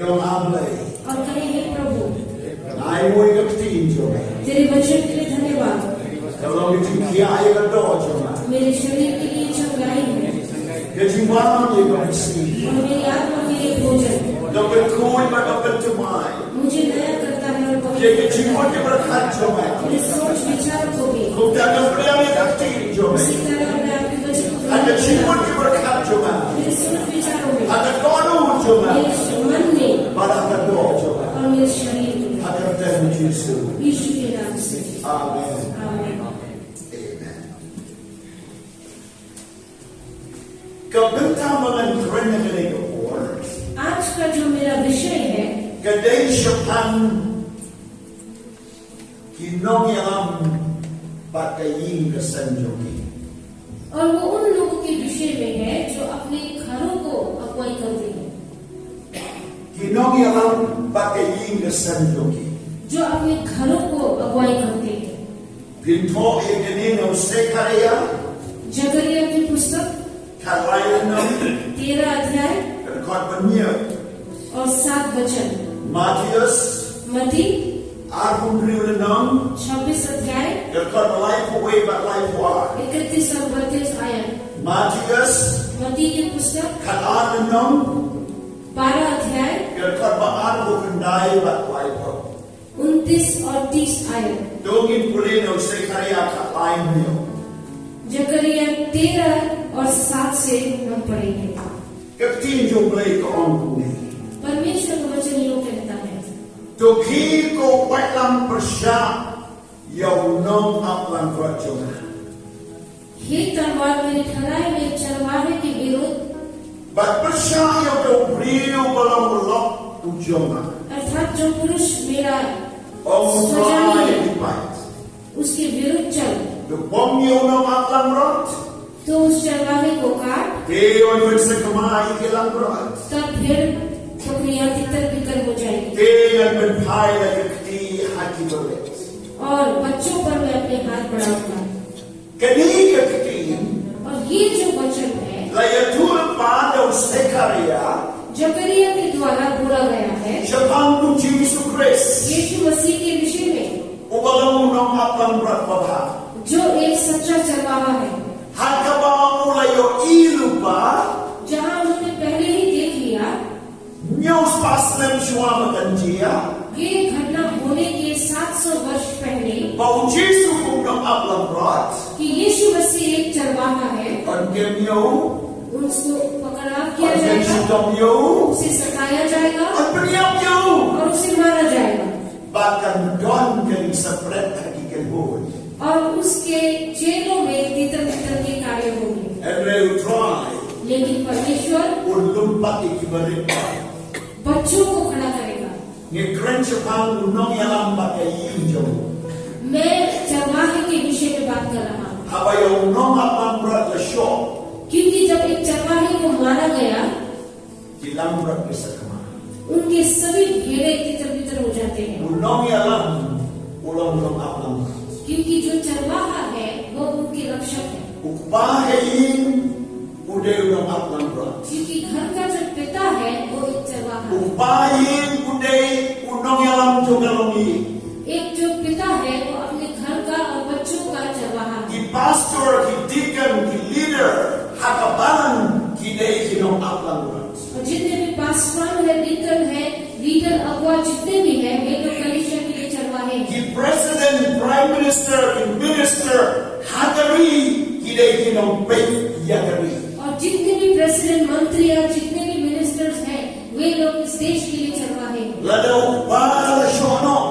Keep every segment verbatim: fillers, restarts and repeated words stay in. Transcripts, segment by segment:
Jong A Blei. और कहे, हे प्रभु, nga ai nguh ïa ka ktien jong me. तेरे वचन के लिए धन्यवाद। Ka long ka jingkhiah ïa ka doh jong nga. मेरे शरीर के लिए चंगाई है। Ka jingbam ïa ka mynsiem. और मेरी आत्मा के लिए भोजन। Ka pynkhuid bad ka pynthymmai. मुझे नया करता है और पवित्र करता है। Ïa ka jingmut ka jingpyrkhat jong nga. मेरे सोच विचारों को भी। Kumta ngan pdiang ïa ka ktien jong me. इसी तरह मैं आपके वचन को ha ka jingmut ka jingpyrkhat jong nga. मेरे सोच विचारों में। Ha ka dohnud jong nga. मेरे मन में। Bad ha ka doh jong nga. और मेरे शरीर में। Ha ka kyrteng u Jisu. यीशु के नाम से। Amen. आमीन। Amen. Ka bynta ba ngan kren ha kane ka por. आज का जो मेरा विषय है, ka dei shaphang ki nongïalam bad ka ïing ka sem jong ki. और वो उन लोगों के विषय में है जो अपने घरों को अगुवाई करते हैं। Ki nongïalam bad ka ïing ka sem jong ki. जो अपने घरों को अगुवाई करते हैं। Phin thoh ïa kane na u Sekhariah. जकरयाह की पुस्तक। Khatlai lynnong. तेरह अध्याय। Ka dkhot ba hynñiew. और सात वचन। Mathaios. मत्ती। Arphew hynriew lynnong. छब्बीस अध्याय। Ka dkhot ba laiphew wei bad laiphew ar. इकतीस और बत्तीस आयत। Mathaios. मत्ती की पुस्तक। Khatar lynnong. बारह अध्याय। Ka dkhot ba arphew khyndai bad laiphew. उनतीस और तीस आयत। To ngin pule na u Sekhariah khatlai hynñiew. जकरयाह तेरह और सात से हम पढ़ेंगे। Ka ktien jong U Blei ka ong kumne. परमेश्वर का वचन यूं कहता है। To khie ko waitlam pyrshah ïa u nongaplangbrot jong nga. हे तलवार, मेरे ठहराए हुए चरवाहे के विरुद्ध। Bad pyrshah ïa uta u briew ba long u lok u jong nga. अर्थात जो पुरुष मेरा ong u Trai ïa ki paid. उसके विरुद्ध चल। To bom ïa u nongaplangbrot. तो उस चरवाहे को काट। Te yn pynsakma ïa ki langbrot. तब फिर बकरियां तितर बितर हो जाएंगी। Te yn pynphai la ki kti ha ki briew. और बच्चों पर मैं अपने हाथ बढ़ाऊंगा। Kane ka ktien. और ये जो वचन है, la ïathuh lypa da u Sekhariah. जकरयाह के द्वारा बोला गया है। Shaphang u Jisu Khrist. यीशु मसीह के विषय में। Uba long u nongaplangbrot babha. जो एक सच्चा चरवाहा है। Ha kaba u la ïohi lypa. जहाँ उन्होंने पहले ही देख लिया। Hynñiew spah snem shuwa ba kan jia. ये घटना होने के सात सौ वर्ष पहले। Ba u Jisu u nongaplangbrot. कि यीशु मसीह एक चरवाहा है। Yn kem ïa u. उसको पकड़ाव किया जाएगा। Yn shitom ïa u. उसे सताया जाएगा। Yn pynïap ïa u. और उसे मारा जाएगा। Bad kan don ka jingseparate ha ki kynhun. और उसके चेलों में तितर बितर के कार्य होंगे। Hynrei u Trai. लेकिन परमेश्वर un lum pat ïa kiba rit. बच्चों को खड़ा करेगा। Ngi kren shaphang u nongïalam bad ka ïing jong u. मैं चरवाहे के विषय में बात कर रहा हूँ। Haba ïa u nongaplangbrot la shoh. क्योंकि जब एक चरवाहे को मारा गया, ki langbrot ki sakma. उनके सभी भेड़ें तितर बितर हो जाते हैं। U nongïalam u long u nongaplangbrot. क्योंकि जो चरवाहा है, वो उनके रक्षक है। U kpa ka ïing u dei u nongaplangbrot. क्योंकि घर का जो पिता है, वो एक चरवाहा है। U kpa ïing u dei u nongïalam jong ka longïing. एक जो पिता है, वो अपने घर का और बच्चों का चरवाहा है। Ki pastor, ki deacon, ki leader ha ka balang ki dei ki nongaplangbrot. और जितने भी पास्टर है, डीकन है, लीडर, अगुआ जितने भी हैं, वे लोग कलीसिया के लिए चरवाहे हैं। Ki president, prime minister, ki minister ha ka ri ki dei ki nongpeit ïa ka ri. और जितने भी प्रेसिडेंट, मंत्री और जितने भी मिनिस्टर्स हैं, वे लोग इस देश के लिए चरवाहे हैं। Lada u kpa la shoh noh.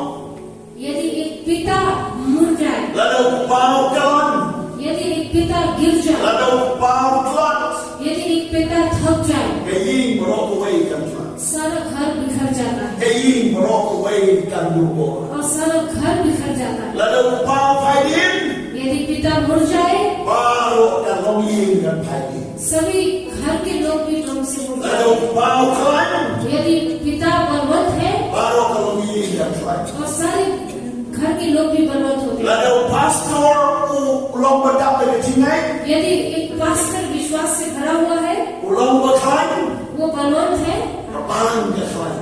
यदि एक पिता मुड़ जाए, lada u kpa u khlaiñ, यदि एक पिता गिर जाए, lada u kpa u tlot, यदि एक पिता थक जाए, ka ïing baroh kawei kan tlot. सारा घर बिखर जाता है। Ka ïing baroh kawei kan duh bor. और सारा घर बिखर जाता है। Lada u kpa u phai dien, यदि पिता मुड़ जाए, baroh ka longïing kan phai dien. सभी घर के लोग भी ड्रम से मुड़ जाते हैं। Lada u kpa u khlaiñ, यदि पिता बलवंत है, baroh ka longïing kan khlaiñ. और सारे घर के लोग भी बलवंत होते हैं। Lada u pastor u long ba dap da ka jingngeit, यदि एक पास्टर विश्वास से भरा हुआ है, u long ba khlaiñ, वो बलवंत है, ka bang ka khlaiñ.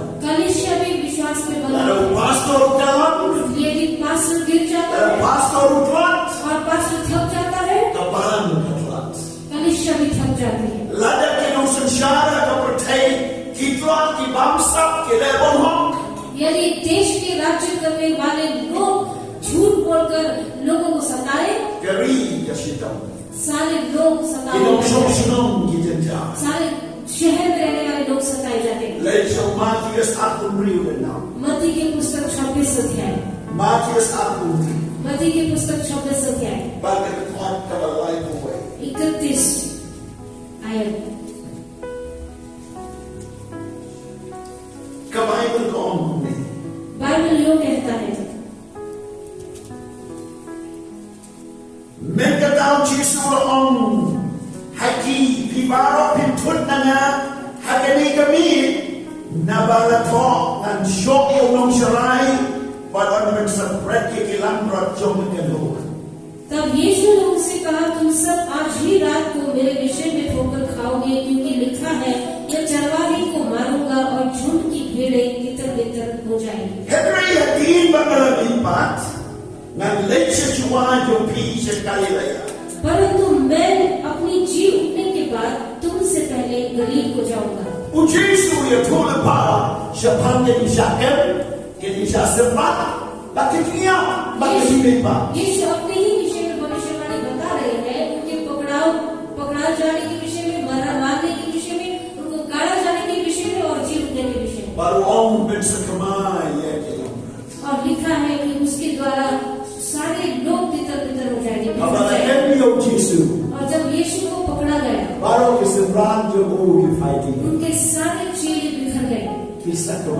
यदि देश के राज्य करने वाले लोग झूठ बोलकर लोगों को सताए, Ka ri ka shitom. सारे लोग सताए, Ki nongshong shnong ki jynjar. सारे शहर में रहने वाले लोग सताए जाते हैं। Leit sha u Mathaios arphew hynriew lynnong. मत्ती के पुस्तक छब्बीस अध्याय। Mathaios arphew hynriew. मत्ती के पुस्तक छब्बीस अध्याय। Bad ka dkhot kaba laiphew wei. इकतीस आयत। Ka Baibl ka ong kumne. Bible यूं कहता है। Mynta u Jisu u la ong ha ki, phi baroh phin thut na nga ha kane ka miet, naba la thoh ngan shoh ïa u nongsharai bad yn pynsaphriang ïa ki langbrot jong ka kynhun. तब यीशु ने उनसे कहा, तुम सब आज ही रात को मेरे विषय में ठोकर खाओगे, क्योंकि लिखा है, मैं चरवाहे को मारूंगा और झुंड की भेड़ें तितर-बितर हो जाएंगी। Hynrei hadien ba nga la mihpat, ngan leit sha shuwa jong phi sha Galilea. परंतु मैं अपनी जी उठने के बाद तुमसे पहले गलील को जाऊंगा। U Jisu u ïathuh lypa shaphang ki jingshah kem, ki jingshah sympat, bad ki jingïap, bad ki jingmihpat. यीशु अपने ही विषय में भविष्यवाणी बता रहे हैं, उनके पकड़ाव, पकड़ाए जाने के विषय में, मरा, मारने के विषय में, उनको गाड़ा जाने के विषय में और जी उठने के विषय में। Bad u ong, pynsakma ïa ki langbrot. और लिखा है कि उसके द्वारा सारे लोग तितर-बितर हो जाएंगे, बिखर जाएंगे। Haba la kem ïa u Jisu, और जब यीशु को पकड़ा गया, baroh ki synran jong u ki phai. उनके सारे चेले बिखर गए। Ki sakma.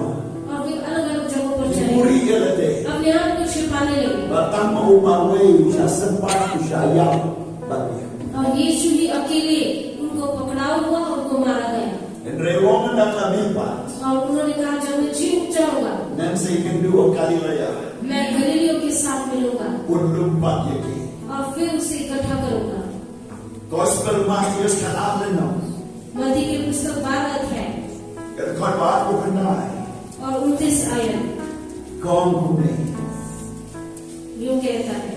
और वे अलग-अलग जगहों पर चले गए। Ki buhrieh ïa lade. अपने आप को छिपाने लगे। Bad tang ma u marwei u shah sympat, u shah ïap bad u ïap. और यीशु ही अकेले उनको पकड़ाव हुआ, उनको मारा गया। Hynrei u ong, ynda nga la mihpat, और उन्होंने कहा, जब मैं जी उठ जाऊंगा, ngan sa ïakynduh ha Galilea. मैं गलीलियों के साथ मिलूंगा। Un lum pat ïa ki. और फिर उसे इकट्ठा करूंगा। Gospel Mathaios khatar lynnong. मत्ती के पुस्तक बारह अध्याय। Ka dkhot ba arphew khyndai. और उनतीस आयत। Ka ong kumne. यूं कहता है।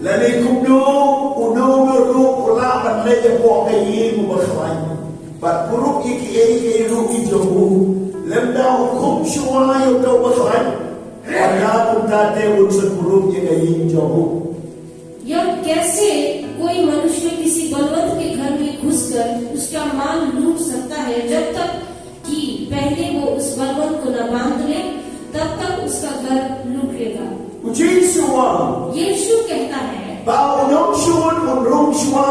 Lane kumno uno uno ruh u lah ban leit hapoh ka ïing uba khlaiñ, bad kurup ïa kiei kiei ruh ki jong u, lymda u khum shuwa ïa uta uba khlaiñ? Ynda kumta te un sa kurup ïa ka ïing jong u. या कैसे कोई मनुष्य किसी बलवंत के घर में घुसकर उसका माल लूट सकता है, जब तक कि पहले वो उस बलवंत को न बांध ले, तब तक उसका घर लूट लेगा। U Jisu u ong, यीशु कहता है ba u nongshun un rung shuwa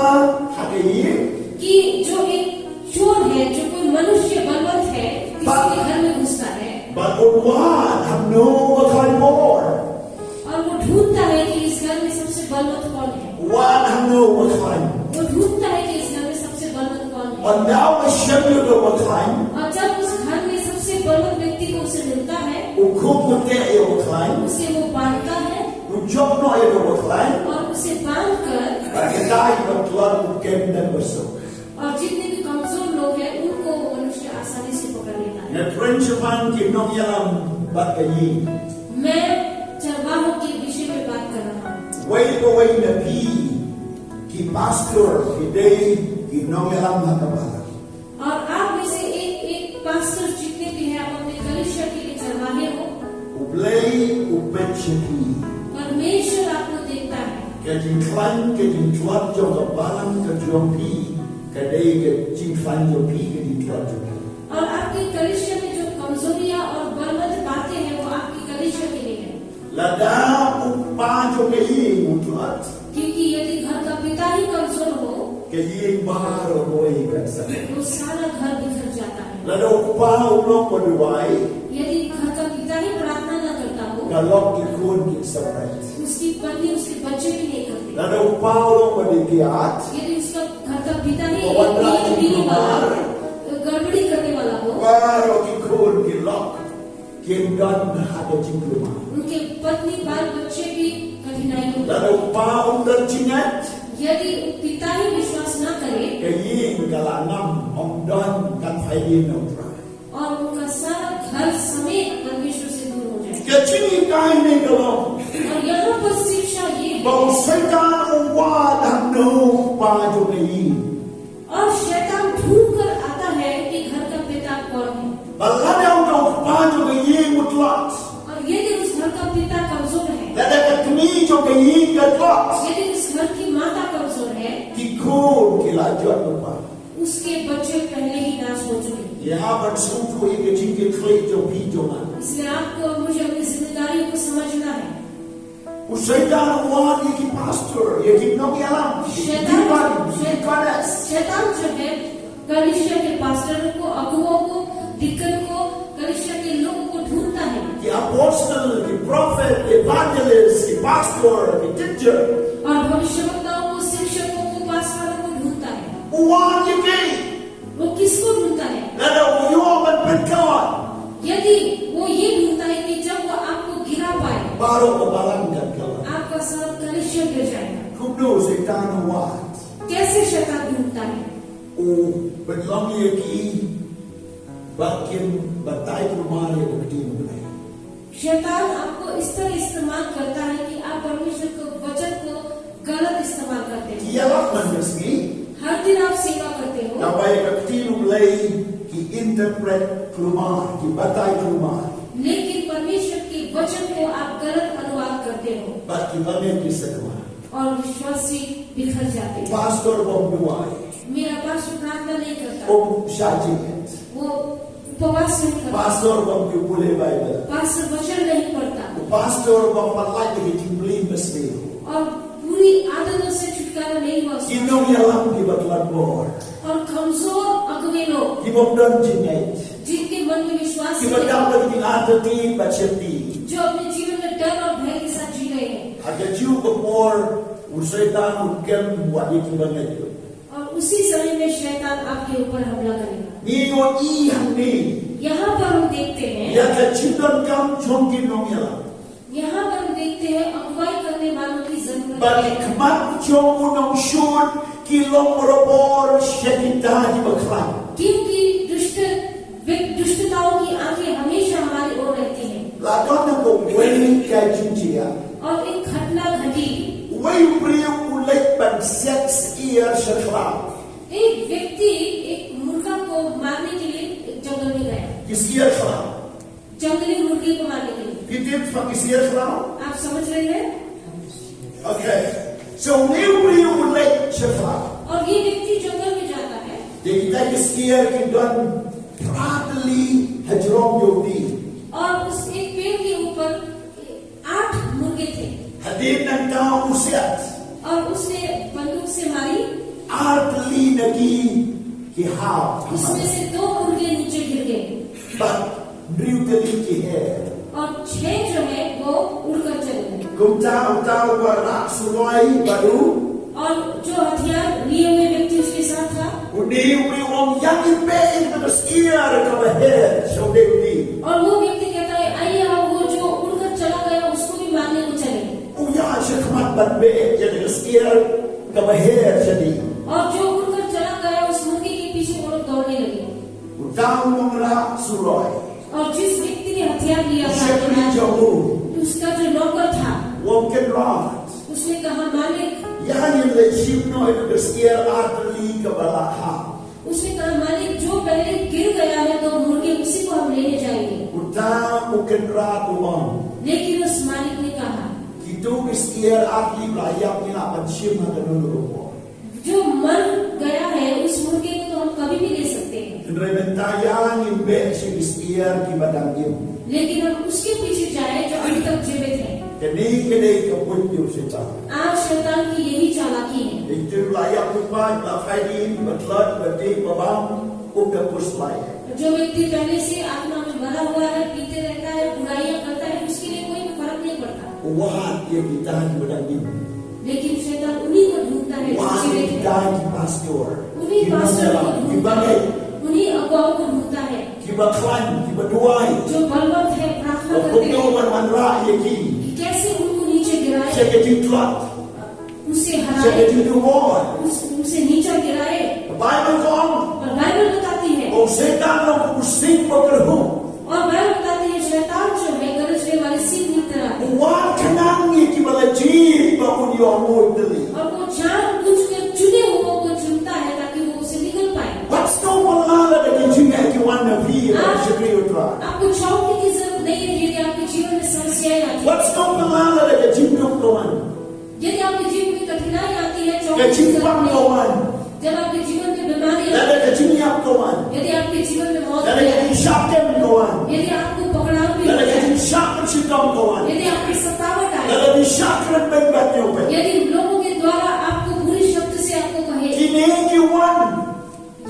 ha ka ïing, कि जो एक चोर है, जो कोई मनुष्य बलवंत है, किसी के घर में घुसता है, bad un wad hangno ba khlaiñ bor. और वो ढूंढता है कि इस घर में सबसे बलवंत कौन है। Wad hangno ba khlaiñ. वो ढूंढता है कि इस घर में सबसे बलवंत कौन है। Ynda u la shem ïa uta uba khlaiñ, और जब उस घर में सबसे बलवंत व्यक्ति को उसे मिलता है, u khum ïa uta uba khlaiñ, उसे वो बांधता है, u jop noh ïa uta uba khlaiñ, और उसे बांधकर, bad kitai ba tlot u kem da ka suk. और जितने भी कमजोर लोग हैं, उनको वो मनुष्य आसानी से पकड़ लेता है। Nga kren shaphang ki nongïalam bad ka ïing. मैं चरवाहों के विषय में बात कर रहा हूँ। Wei pa wei na phi ki pastor, phi dei ki nongïalam ha ka balang. और आप में से एक एक पास्टर जितने भी हैं, आप अपने कलीसिया के लिए चरवाहे हो। U Blei u peit sha phi. परमेश्वर आपको देखता है। Ka jingkhlaiñ, ka jingtlot jong ka balang ka jong phi, ka dei ka jingkhlaiñ jong phi, ka jingtlot jong phi. और आपकी कलीसिया में जो कमजोरियां और बलवंत बातें हैं, वो आपकी कलीसिया के लिए है। Lada u kpa jong ka ïing u tlot, क्योंकि यदि घर का पिता ही कमजोर हो, ka ïing baroh kan sah. तो सारा घर बिखर जाता है। Lada u kpa um long ba duwai, यदि घर का पिता ही प्रार्थना ना करता हो, ka lok ki khun kin sah. उसकी पत्नी, उसके बच्चे भी नहीं करते। Lada u kpa um long ba dei kiad, यदि उसका घर का पिता ही एक पीने वाला, गड़बड़ी करने वाला हो, baroh ki khun ki lok kin don ha ka jingkulmar. उनके पत्नी, बाल बच्चे भी कठिनाई में। Lada u kpa um don jingngeit, यदि पिता ही विश्वास ना करे, ka ïing ka la ngam, ym don, kan phai dien na U Trai. और उनका सारा घर समेत परमेश्वर से दूर हो जाए। Ka jinghikai ne ka long, और यहाँ पर शिक्षा ये है, ba u Soitan u wad hangno u kpa jong ka ïing. और शैतान ढूंढ कर आता है कि घर का पिता कौन है। Ba lada u kpa jong ka ïing u Ni jong ka ïing ka tlot. यदि उस घर की माता कमजोर है, Ki khun ki la jot lypa. उसके बच्चे पहले ही नाश हो चुके हैं। Ïa ban sngewthuh ïa ka jingkitkhlieh jong phi jong nga. इसलिए आपको और मुझे अपनी जिम्मेदारियों को समझना है। U Soitan u wan ïa ki pastor, ïa ki nongïalam, ïa ki शैतान deacon, ïa ki deaconess, शैतान जो है कलीसिया के पास्टरों को, अगुओं को, डिकन को, कलीसिया के लोगों को ढूंढता है। ki apostle, ki prophet, evangelist, ki pastor, ki teacher. और भविष्यवक्ताओं को, शिक्षकों को, पास्टरों को ढूंढता है। U wan ïa ki. वो किसको ढूंढता है? Lada u ïoh ban pynkhlaiñ, यदि वो ये ढूंढता है कि जब वो आपको गिरा पाए, baroh ka balang kan khlaiñ. आपका सारा कलीसिया गिर जाएगा। Kumno u Soitan u wan? कैसे शैतान ढूंढता है? U pynlong ïa ki ba kin batai kulmar ïa ka ktien U Blei. शैतान आपको इस तरह इस्तेमाल करता है कि आप परमेश्वर के वचन को गलत इस्तेमाल करते Ki हैं। ïalap man ka sngi, हर दिन आप सेवा करते हो tangba ïa ka ktien U Blei ki interpret kulmar, ki batai kulmar. लेकिन परमेश्वर के वचन को आप गलत अनुवाद करते हो Bad ki bangeit ki sakma. और विश्वासी बिखर जाते हैं। Pastor bym duwai, मेरा पास्टर प्रार्थना नहीं करता, um shah jingngeit. वो उपवास नहीं करता, Pastor bym ju pule Baibl. Pastor वचन नहीं पढ़ता, Pastor bym pat lait ïa ki jingplie mynsiem. और बुरी आदतों से छुटकारा नहीं हुआ Ki उसका। nongïalam kiba khlaiñ bor, और कमजोर अगुवे लोग, ki bym don jingngeit, जिनके मन में विश्वास kiba नहीं है, dap da ki jingïeit bad sheptieng. जो अपने जीवन में डर और भय के साथ जी रहे हैं। Ha kajuh ka por u Soitan u kem wat ïa ki bangeit. और उसी समय में शैतान आपके ऊपर हमला करेगा। Ngi ïohi hangne यहाँ पर हम देखते हैं, ïa ka jingdonkam jong ki nongïalam. यहाँ पर हम देखते हैं अगुवाई करने वालों की जरूरत Ba है, ki khmat jong u nongshun ki long barabor sha kita kiba khlaiñ. क्योंकि दुष्ट व्यक्ति, दुष्टताओं की आंखें हमेशा हमारी ओर रहती हैं। La don ha kawei ka jingjia. और एक घटना घटी। Uwei u briew u leit ban siat syiar sha khlaw. एक व्यक्ति एक मुर्गा को मारने के लिए एक जंगल में गया, Ki syiar khlaw. जंगली मुर्गे को मारने के लिए। Phi tip shaphang ki syiar khlaw? आप समझ रहे हैं? Okay. So une u briew u leit sha khlaw. और ये व्यक्ति जंगल में जाता है Te kita ki syiar ki don phra tylli ha jrong jong u die. और उस एक पेड़ के ऊपर आठ मुर्गे थे Hadien nangta u siat, और उसने बंदूक से मारी, ar tylli na ki ki hap. उसमें से दो मुर्गे नीचे गिर गए Bad hynriew tylli ki her. और छह जो है वो उड़कर चले गए। Kumta uta uba rah suroi bad u, और जो हथियार लिए हुए व्यक्ति उसके साथ था, une u briew u ong, ïa ngin beh ïa ka syiar kaba her sha u die. और वो व्यक्ति कहता है, आइए हम वो जो उड़कर चला गया उसको भी मारने को चले। U ïaid sha khmat ban beh ïa ka syiar kaba her sha die. और जो उड़कर चला गया उस मुर्गे के पीछे वो लोग दौड़ने लगे। Uta u nongrah suroi, और जिस व्यक्ति ने हथियार लिया था, shakri jong u, उसका जो नौकर था, u ong, Kynrad, उसने कहा, मालिक, ïa ngin leit shim noh ïa ka syiar ar tylli kaba la hap. उसने कहा, मालिक, जो पहले गिर गया है दो मुर्गे, उसी को हम लेने जाएंगे। Uta u kynrad u ong, लेकिन उस मालिक ने कहा, kito ki syiar ar tylli ba la ïap ngi lah ban shim ha kano kano ka por. जो मर गया है उस मुर्गे को तो हम कभी भी ले सकते हैं, Hynrei mynta ïa ngin beh sha ki syiar kiba dang im. लेकिन हम उसके पीछे जाए जो अभी तक जीवित है। Kane ka dei ka buit jong u Soitan. आज शैतान की यही चालाकी है। Dei to la ïap, u paid, la phai dien, ba tlot, ba dik, ba bam, um da khuslai. जो व्यक्ति पहले से आत्मा में मरा हुआ है, पीते रहता है, बुराइयां करता है, उसके लिए कोई फर्क नहीं पड़ता। U wad ïa kita kiba dang im. लेकिन शैतान उन्हीं को ढूंढता है जो Wad ïa जीवित है। kita ki pastor, उन्हीं ki पास्टर को nongïalam, ki ढूंढता है, bangeit, उन्हीं अगुवाओं को ढूंढता है kiba khlaiñ, kiba duwai, जो बलवंत है, प्रार्थना ba करते kumno हैं, ban wanrah ïa ki, कि कैसे उनको नीचे गिराए, sha ka jingtlot, उसे sha ka हराए, jingdubor. उस, उसे नीचा गिराए। Ka Baibl ka ong, और बाइबल बताती है, u Soitan u long kum u sing bakyrhuh. और बाइबल बताती है, शैतान जो है गरजने वाले सिंह की तरह है। U wad khnang ïa kiba la jied ba un ïoh nguid tylli. और वो जानबूझकर चुने हुओं को चुनता है ताकि वो उसे निगल पाए। Wat sngewphylla lada ki jingeh ki wan na phi, ïa ki shakri U Trai. आपको चौंकने की जरूरत नहीं है यदि आपके जीवन में समस्याएं आती हैं। Wat sngewphylla lada ki jingduk ki Ka jingpang ka wan. जब आपके जीवन में बीमारी Lada आए, ka jingïap ka wan. यदि आपके जीवन में मौत Lada भी ka आए, jingshitom ka wan. यदि आपको पकड़ाव भी Lada हो ka जाए, jingshah shitom ka wan. यदि आपकी सतावट आए, Lada ka jingshah kren bad bad ñiew bad. यदि लोगों के द्वारा आपको बुरी शब्द से आपको कहे, Kine ki wan.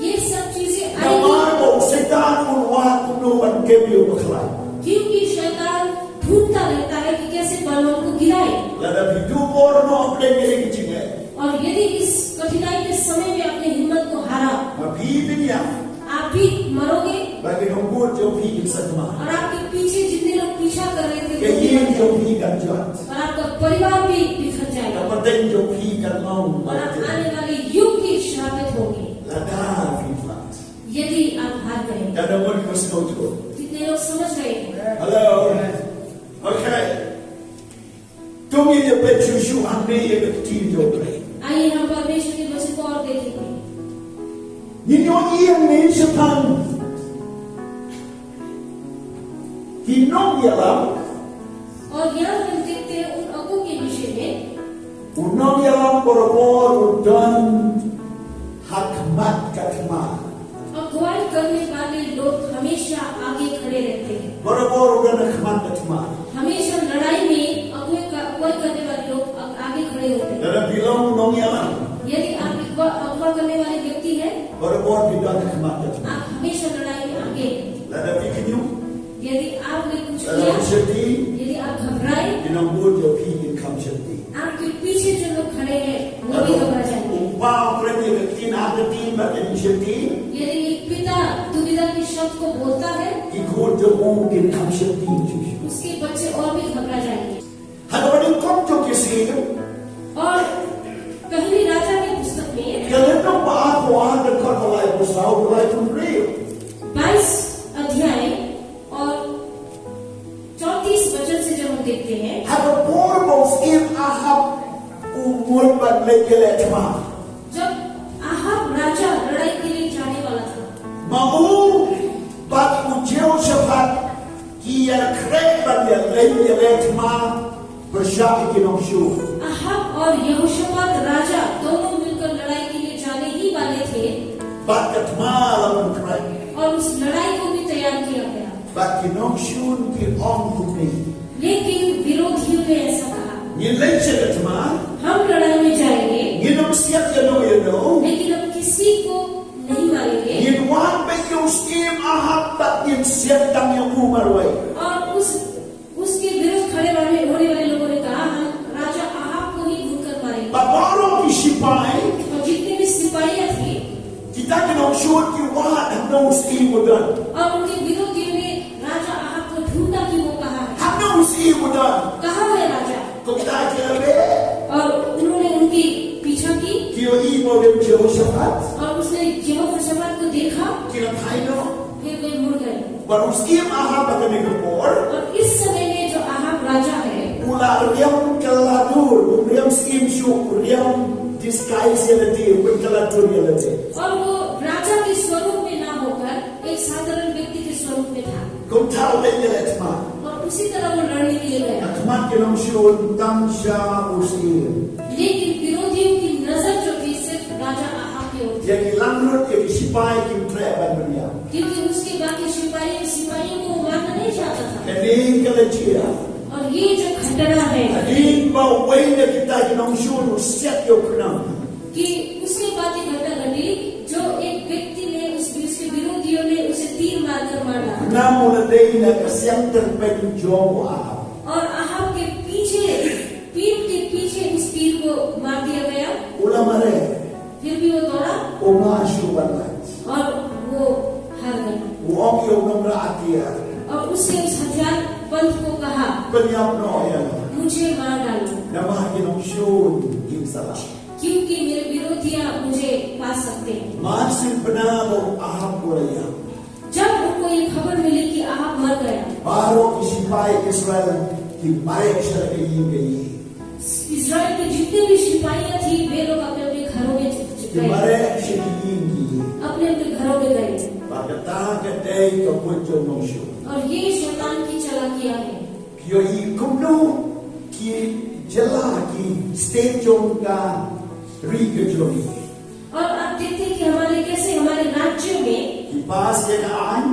ये सब चीजें आएंगी, Namar ba u Soitan un wad kumno ban kem ïa u bakhlaiñ. क्योंकि शैतान ढूंढता रहता है कि कैसे बलवान को गिराए। Lada phi duh bor noh ha pdeng kine ki jingeh. और यदि इस कठिनाई के समय में अपने हिम्मत को हारा, Ma phi phin ïap. आप भी मरोगे। Ba ki nongbud jong phi kin sa kma. और आपके पीछे जितने लोग पीछा कर रहे थे, Ka ïing jong phi kan jot. और आपका परिवार भी बिखर Ka जाएगा pateng jong phi kan long. और आप आने वाले युग के श्रापित होंगे Lada phi fat. यदि आप हार गए। Katno ngut ki sngewthuh? कितने लोग समझ रहे हैं? Hello. Okay. To ngin ïa peit shuh shuh hangne ïa ka ktien jong U Blei. आइए हम परमेश्वर के वचन को और देखेंगे। Ngin ïohi hangne shaphang ki nongïalam. और यहाँ हम देखते हैं उन अगुओं के विषय में, U nongïalam barabor u don ha khmat ka thma. अगुवाई करने वाले लोग हमेशा आगे खड़े रहते हैं। Barabor u don ha khmat ka thma. हमेशा लड़ाई में अगुवाई का, अगुवाई करने वाले लोग आ-, आगे खड़े होते हैं। Lada phi long u nongïalam. यदि आप अगुवा, अगुवा करने वाले व्यक्ति हैं, Barabor phi don ha khmat ka thma. आप हमेशा लड़ाई में आगे हैं। Lada phi kñiuh. यदि आपने कुछ Lada किया, phi sheptieng. यदि आप घबराए, Ki nongbud jong phi kin kham sheptieng. आपके पीछे जो लोग खड़े हैं वो भी घबरा जाएंगे। U pa u kren ïa ka ktien artatien bad ka jingsheptieng. यदि एक पिता दुविधा के शब्द को बोलता है, Ki khun jong u kin kham sheptieng shuh shuh. उसके बच्चे और भी घबरा जाएंगे। Ha kaba nyngkong jong ki syiem. और पहली राजा की पुस्तक में Ka lynnong ba ar, ba ar, dkhot ba laiphew saw, ba laiphew hynriew. बाईस अध्याय और चौंतीस वचन से जब हम देखते हैं, Ha ka por ba u syiem Ahab u mut ban leit ïaleh thma. जब आहाब राजा लड़ाई के लिए जाने वाला था, Ma u bad u Jehoshaphat ki ïakhreh ban ïaleit ïaleh thma pyrshah ïa ki nongshun. Ahab और यहोशापात राजा दोनों मिलकर लड़ाई के लिए जाने ही वाले थे। Bad ka thma la pynkhreh. और उस लड़ाई को भी तैयार किया गया। Bad ki nongshun ki ong kumne. लेकिन विरोधियों ने ऐसा कहा, Ngin leit sha ka thma. हम लड़ाई में जाएंगे, Ngin ym siat ïano ïano. लेकिन हम किसी को नहीं मारेंगे। Ngin wad beit ïa u syiem Ahab bad ngin siat tang ïa u marwei. और उस उसके विरुद्ध खड़े वाले होने वाले लोगों ने कहा, हम राजा आहाब को ही घूर कर मारेंगे। Bad baroh ki shipai. और जितने भी सिपाहियां थी Kita ki nongshun ki wad hangno u syiem u don. और उनके विरोधियों ने राजा आहाब को ढूंढा कि वो कहाँ है, Hangno u syiem u don. कहाँ है राजा। Kumta ki la leit. और उन्होंने उनकी पीछा की Ki ïohi ba u don Jehoshaphat. और उसने यहोशापात को देखा, Ki la phai noh. फिर वे मुड़ गए। Bad u syiem Ahab ha kane ka por. और इस समय में जो आहाब राजा है, U la riam kylla dur, um riam syiem shuh, u riam disguise ïa lade, u pynkylla dur ïa lade. और वो राजा के स्वरूप में ना होकर एक साधारण व्यक्ति के स्वरूप में था। Kumta u leit ïaleh thma. और उसी तरह वो लड़ने के लिए गया। Ha khmat ki nongshun tang sha u syiem. लेकिन विरोधियों की नजर जो थी सिर्फ राजा आहाब की ओर थी, Ïa ki langbrot, ïa ki shipai kim treh ban pynïap. क्योंकि उसके बाकी सिपाही, सिपाहियों को वो मारना नहीं चाहता था। Kane ka la jia. और ये जो घटना है, Hadien ba uwei na kita ki nongshun u siat ïa u khnam. कि उसके बाद ये घटना घटी, जो एक व्यक्ति ने, उस, उसके विरोधियों ने उसे तीर मारकर मार डाला। Khnam u la dei na ka siang tyrpeng jong u Ahab. और आहाब के पीछे, पीठ के पीछे उस तीर को मार दिया गया। U la mareh. फिर भी वो दौड़ा Um lah shuh ban lait. और वो हार गया। U ong ïa u nongrah atiar. और उसने उस हथियारबंद को कहा, Pynïap noh ïa nga. मुझे मार डालो, Namar ki nongshun kim sa lah. क्योंकि मेरे विरोधियां मुझे पा सकते हैं। Mar syn bnai ba u Ahab u la ïap. जब उनको ये खबर मिली कि आहाब मर गया, Baroh ki shipai Israel ki mareh sha la ka ïing ka ïing. Israel के जितने भी सिपाहियां थी, वे लोग अपने अपने घरों में च- Ki गए, mareh sha ki ïing ki ïing. अपने अपने घरों में गए। Bad kata ka dei ka buit jong u nongshun. और ये शैतान की चालाकियां है। Phi ïohi kumno ki jylla, ki state jong ka Ri ka jong ngi. और आप देखते हैं कि हमारे, कैसे हमारे राज्यों में ये पास ये का आइन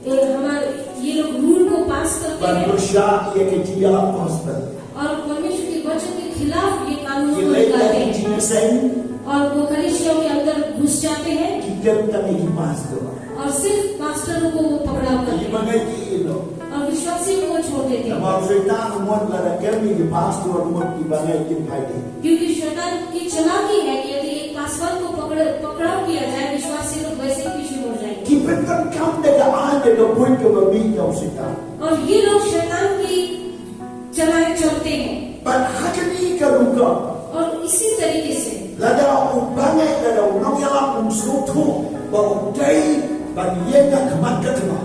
ये हमारे, ये लोग रूल को पास करते हैं। Bersyat ये के जिया gospel. और परमेश्वर के वचन के खिलाफ ये कानून को निकालते हैं। और वो कलीसिया के अंदर घुस जाते हैं। Kita tak ini pastor. और सिर्फ पास्टरों को वो पकड़ा करते हैं। Ini bangai ki ilo. और विश्वासी को वो छोड़ देते हैं। Namar Satan umut lada kami ki pastor umut ki bangai ki phaidi. क्योंकि शैतान की चालाकी है कि यदि एक पास्टर को पकड़, पकड़ाव किया जाए, विश्वासी लोग वैसे ही पीछे मुड़ जाएंगे। Ki pyndonkam da ka ain da ka buit kaba mih jong Satan. और ये लोग शैतान की चलाए चलते हैं। Bad ha kane ka rukom. और इसी तरीके से lada u bangai, lada u nongïalam um sngewthuh ba u dei ban ïeng ha khmat ka thma.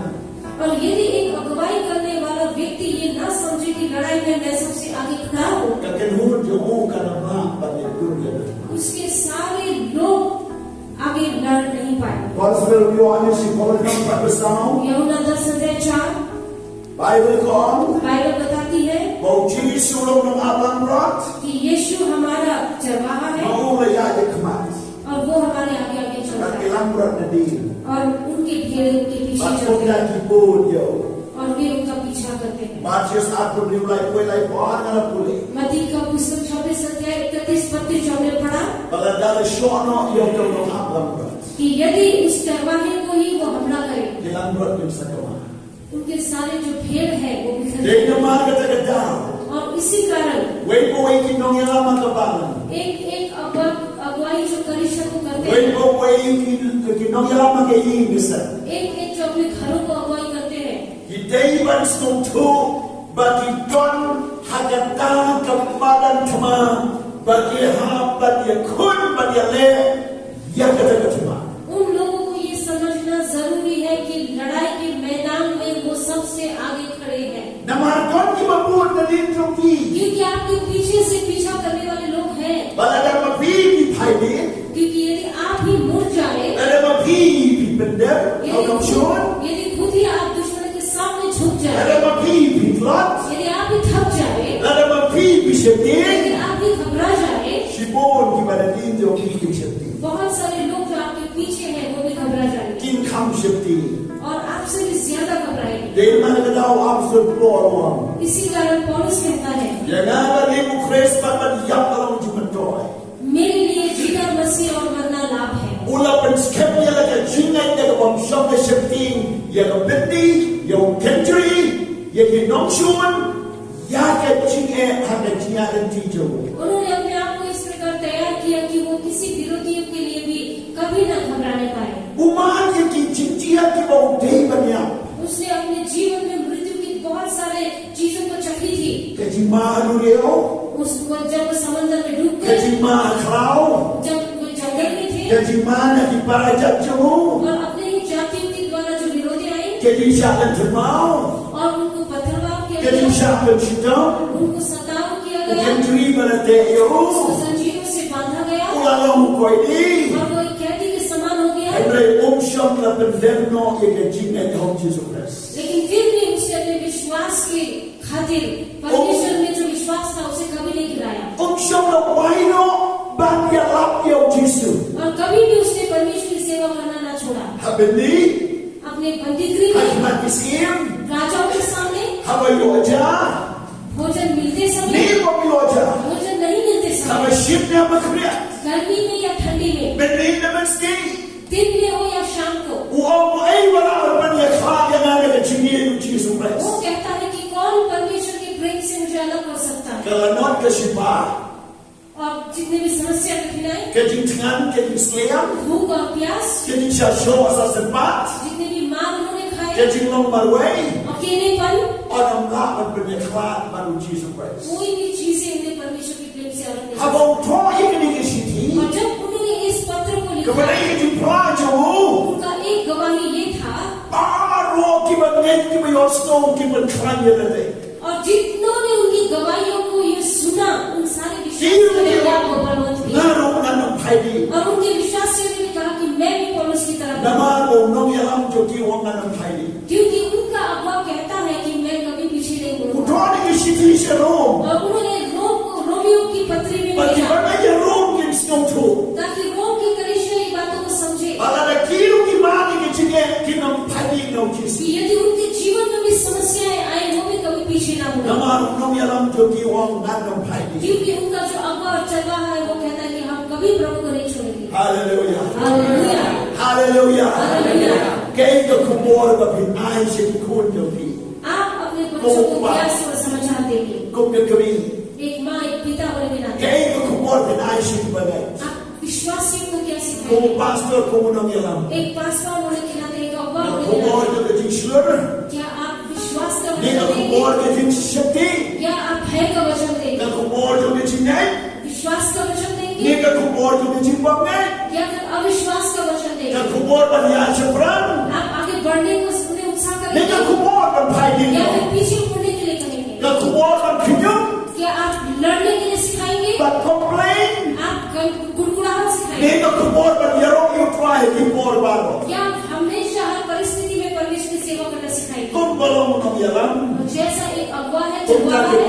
और यदि एक अगुवाई करने वाला व्यक्ति ये ना समझे कि लड़ाई में मैं सबसे आगे खड़ा हूँ, ka kynhun jong u kan ym lah ban ïatur ïa ka thma. उसके सारे लोग आगे लड़ नहीं पाए। Gospel Ïoannis shiphew khyndai, ïa u na dah sendai cha. Baibl ka ong, Bible बताती है ba u Jisu u long nongap langbrot, कि यीशु हमारा चरवाहा है, ma u la ïaid ha khmat, और वो हमारे आगे आगे चलता है, ki langbrot na dien, और उनके भेड़ उनके पीछे चलते हैं, bad ki bud ïa u, और वे उनका पीछा करते हैं। Mathaios arphew hynriew, laiphew, laiphew ar, nga la pule. मत्ती का पुस्तक छब्बीस अध्याय इकतीस बत्तीस जो हमने पढ़ा, ba lada la shoh noh ïa uto u nongap langbrot, कि यदि उस चरवाहे को ही वो हमला करे, ki langbrot kin sa kynmaw. उनके सारे जो भेड़ हैं, वो बिखर जाएंगे। Dei namar kata ka daw, और इसी कारण wei pa wei ki nongïalam ha ka balang, एक एक अगुवा-, अगुवाई जो कलीसिया को करते हैं, wei pa wei ki, ki nongïalam ha ka ïing ka sem, एक एक जो अपने घरों को अगुवाई करते हैं, ki dei ban sngewthuh ba ki don ha kata ka madan thma ba ki hap ban ïakhun, ban ïaleh ïa kata ka thma. उन लोगों को ये समझना जरूरी है कि लड़ाई के मैदान में वो सबसे आगे खड़े हैं। Namar don kiba bud na dien jong phi, क्योंकि आपके पीछे से पीछा करने वाले लोग हैं। Ba lada ma phi phi phaidi, क्योंकि यदि आप ही मुड़ जाए, lada ma phi phi pyndep ha u nongshun, यदि खुद ही आप दुश्मन के सामने झुक जाए, lada ma phi phi tlot, यदि आप ही थक जाए, lada ma phi phi sheptieng, यदि आप ही घबरा जाए, shibun kiba na dien jong phi kin sheptieng. बहुत सारे लोग जो आपके पीछे हैं, वो भी घबरा जाएंगे। Kin kham sheptieng. और आपसे भी ज्यादा घबराएंगे। Dei namar kata u apostol Paul u ong, इसी कारण पौलुस कहता है, ïa nga ban ïeng u Khrist bad ban ïap ka long jingmyntoi. मेरे लिए जीना मसीह और मरना लाभ है। U la pynskhem ïa la ka jingngeit da ka bym shong ka sheptieng ïa ka byndi, ïa u kynjri, ïa ki nongshun, ïa ka jingeh ha ka jingïaid lynti jong u. उन्होंने अपने आप को इस प्रकार तैयार किया कि वो किसी विरोधियों के लिए भी कभी ना घबराने पाए। U man ïa ki jingjia kiba u dei ban ïap. उसने अपने जीवन में मृत्यु की बहुत सारे चीजों को चखी थी। Ka jingma ha duriaw. उस, वो जब वो समंदर में डूब गए, ka jingma ha khlaw, जब वो जंगल में थे, ka jingma na ki para jait jong u, और अपने ही जातियों के द्वारा जो विरोधी आए, ka jingshah lynthmaw, और उनको पत्थरवाह किया गया, ka jingshah pynshitom, उनको सताव किया गया, ka jingtri ba la teh ïa u, उसको जंजीरों से बांधा गया, u la long u koidi, और वो एक कैदी के समान हो गया। Hynrei um shym la pyndem noh ïa ka jingngeit ha u Jisu Khrist. लेकिन फिर भी उसने अपने विश्वास के खातिर परमेश्वर में जो विश्वास था, उसे कभी नहीं गिराया। Um shym la wai noh ban ïalap ïa u Jisu. और कभी भी उसने परमेश्वर की सेवा करना ना छोड़ा। Ha byndi, अपने बंदीगृह में, ha khmat ki syiem, राजाओं के सामने, haba ïoh ja, भोजन मिलते समय, ne bym ïoh ja, भोजन नहीं मिलते समय, haba shit ne haba khriat, गर्मी में या ठंडी में, mynmiet ne mynsngi, दिन में हो या शाम को, u ong, uei ba lah ban pynïakhlad ïa nga na ka jingïeit u Jisu Khrist? वो कहता है कि कौन परमेश्वर के प्रेम से मुझे अलग कर सकता है? Ka lanot ka shipai, और जितने भी समस्या, कठिनाई, ka jingthngan ka jingslem, भूख और प्यास, ka jingshah shoh shah sympat, जितने भी मार उन्होंने खाए, ka jinglong marwei, अकेलेपन, ym lah ban pynïakhlad bad u Jisu Khrist. कोई भी चीजें उन्हें परमेश्वर के प्रेम से अलग नहीं कर सकती। Haba u thoh ïa kane ka shithi, और जब उन्होंने इस पत्र को लिखा, kaba dei ka jingphla jong u, उनका एक गवाही ये था, baroh kiba ngeit, kiba ïohsngew, ki pynkhlaiñ ïa lade. और जितनों ने उनकी गवाहियों को ये सुना, उन सारे विश्वासियों ने कहा, वो बलवंत हुए। Nga ruh ngan ym phaidi. और उनके विश्वासियों ने भी कहा कि मैं भी पौलुस की तरह हूँ। Namar ba u nongïalam jong ki u ong ngan ym phaidi. क्योंकि उनका अगुवा कहता है कि मैं कभी पीछे नहीं मुड़ूंगा। U thoh ïa ka shithi sha Rom. और उन्होंने रोम को, रोमियों की पत्री में लिखा। Ba kiba na ïa Rom kin sngew Nang phai dih. क्योंकि उनका जो अगुआ और चरवाहा है, वो कहता है कि हम कभी प्रभु को नहीं छोड़ेंगे। Haleluya. Haleluya. Haleluya. Haleluya. Kaei ka khubor ba phin ai sha ki khun jong phi? आप अपने बच्चों को क्या समाचार देंगे? Kum ka kmie. एक माँ, एक पिता होने के नाते। Kaei ka khubor ba phin ai sha ki bangeit? आप विश्वासियों को क्या सिखाएंगे? Kum u pastor, kum u nongïalam. एक पास्टर होने के नाते, एक अगुआ होने के नाते। Ka khubor ka jingshlur. क्या आप विश्वास का वचन देंगे? Ka khubor ka jingsheptieng. क्या आप भय का वचन देंगे? Ka khubor ka jingngeit. विश्वास का वचन देंगे? Ka khubor ka jingbymngeit. या फिर अविश्वास का वचन देंगे? Ka khubor ban ïaid shaphrang. आप आगे बढ़ने को उन्हें उत्साह करेंगे? Ka khubor ban phai dih. या फिर पीछे मुड़ने के लिए कहेंगे? Ka khubor ban khñium. क्या आप लड़ने के लिए सिखाएंगे? Ban complain. आप गन-, कुड़कुड़ाहट सिखाएंगे? Ka khubor ban ïaroh ïa U Trai ha ki por baroh. क्या आप हमेशा हर परिस्थिति में परमेश्वर की सेवा करना सिखाएंगे? Kumba long u nongïalam. और जैसा एक अगुआ है, चरवाहा है,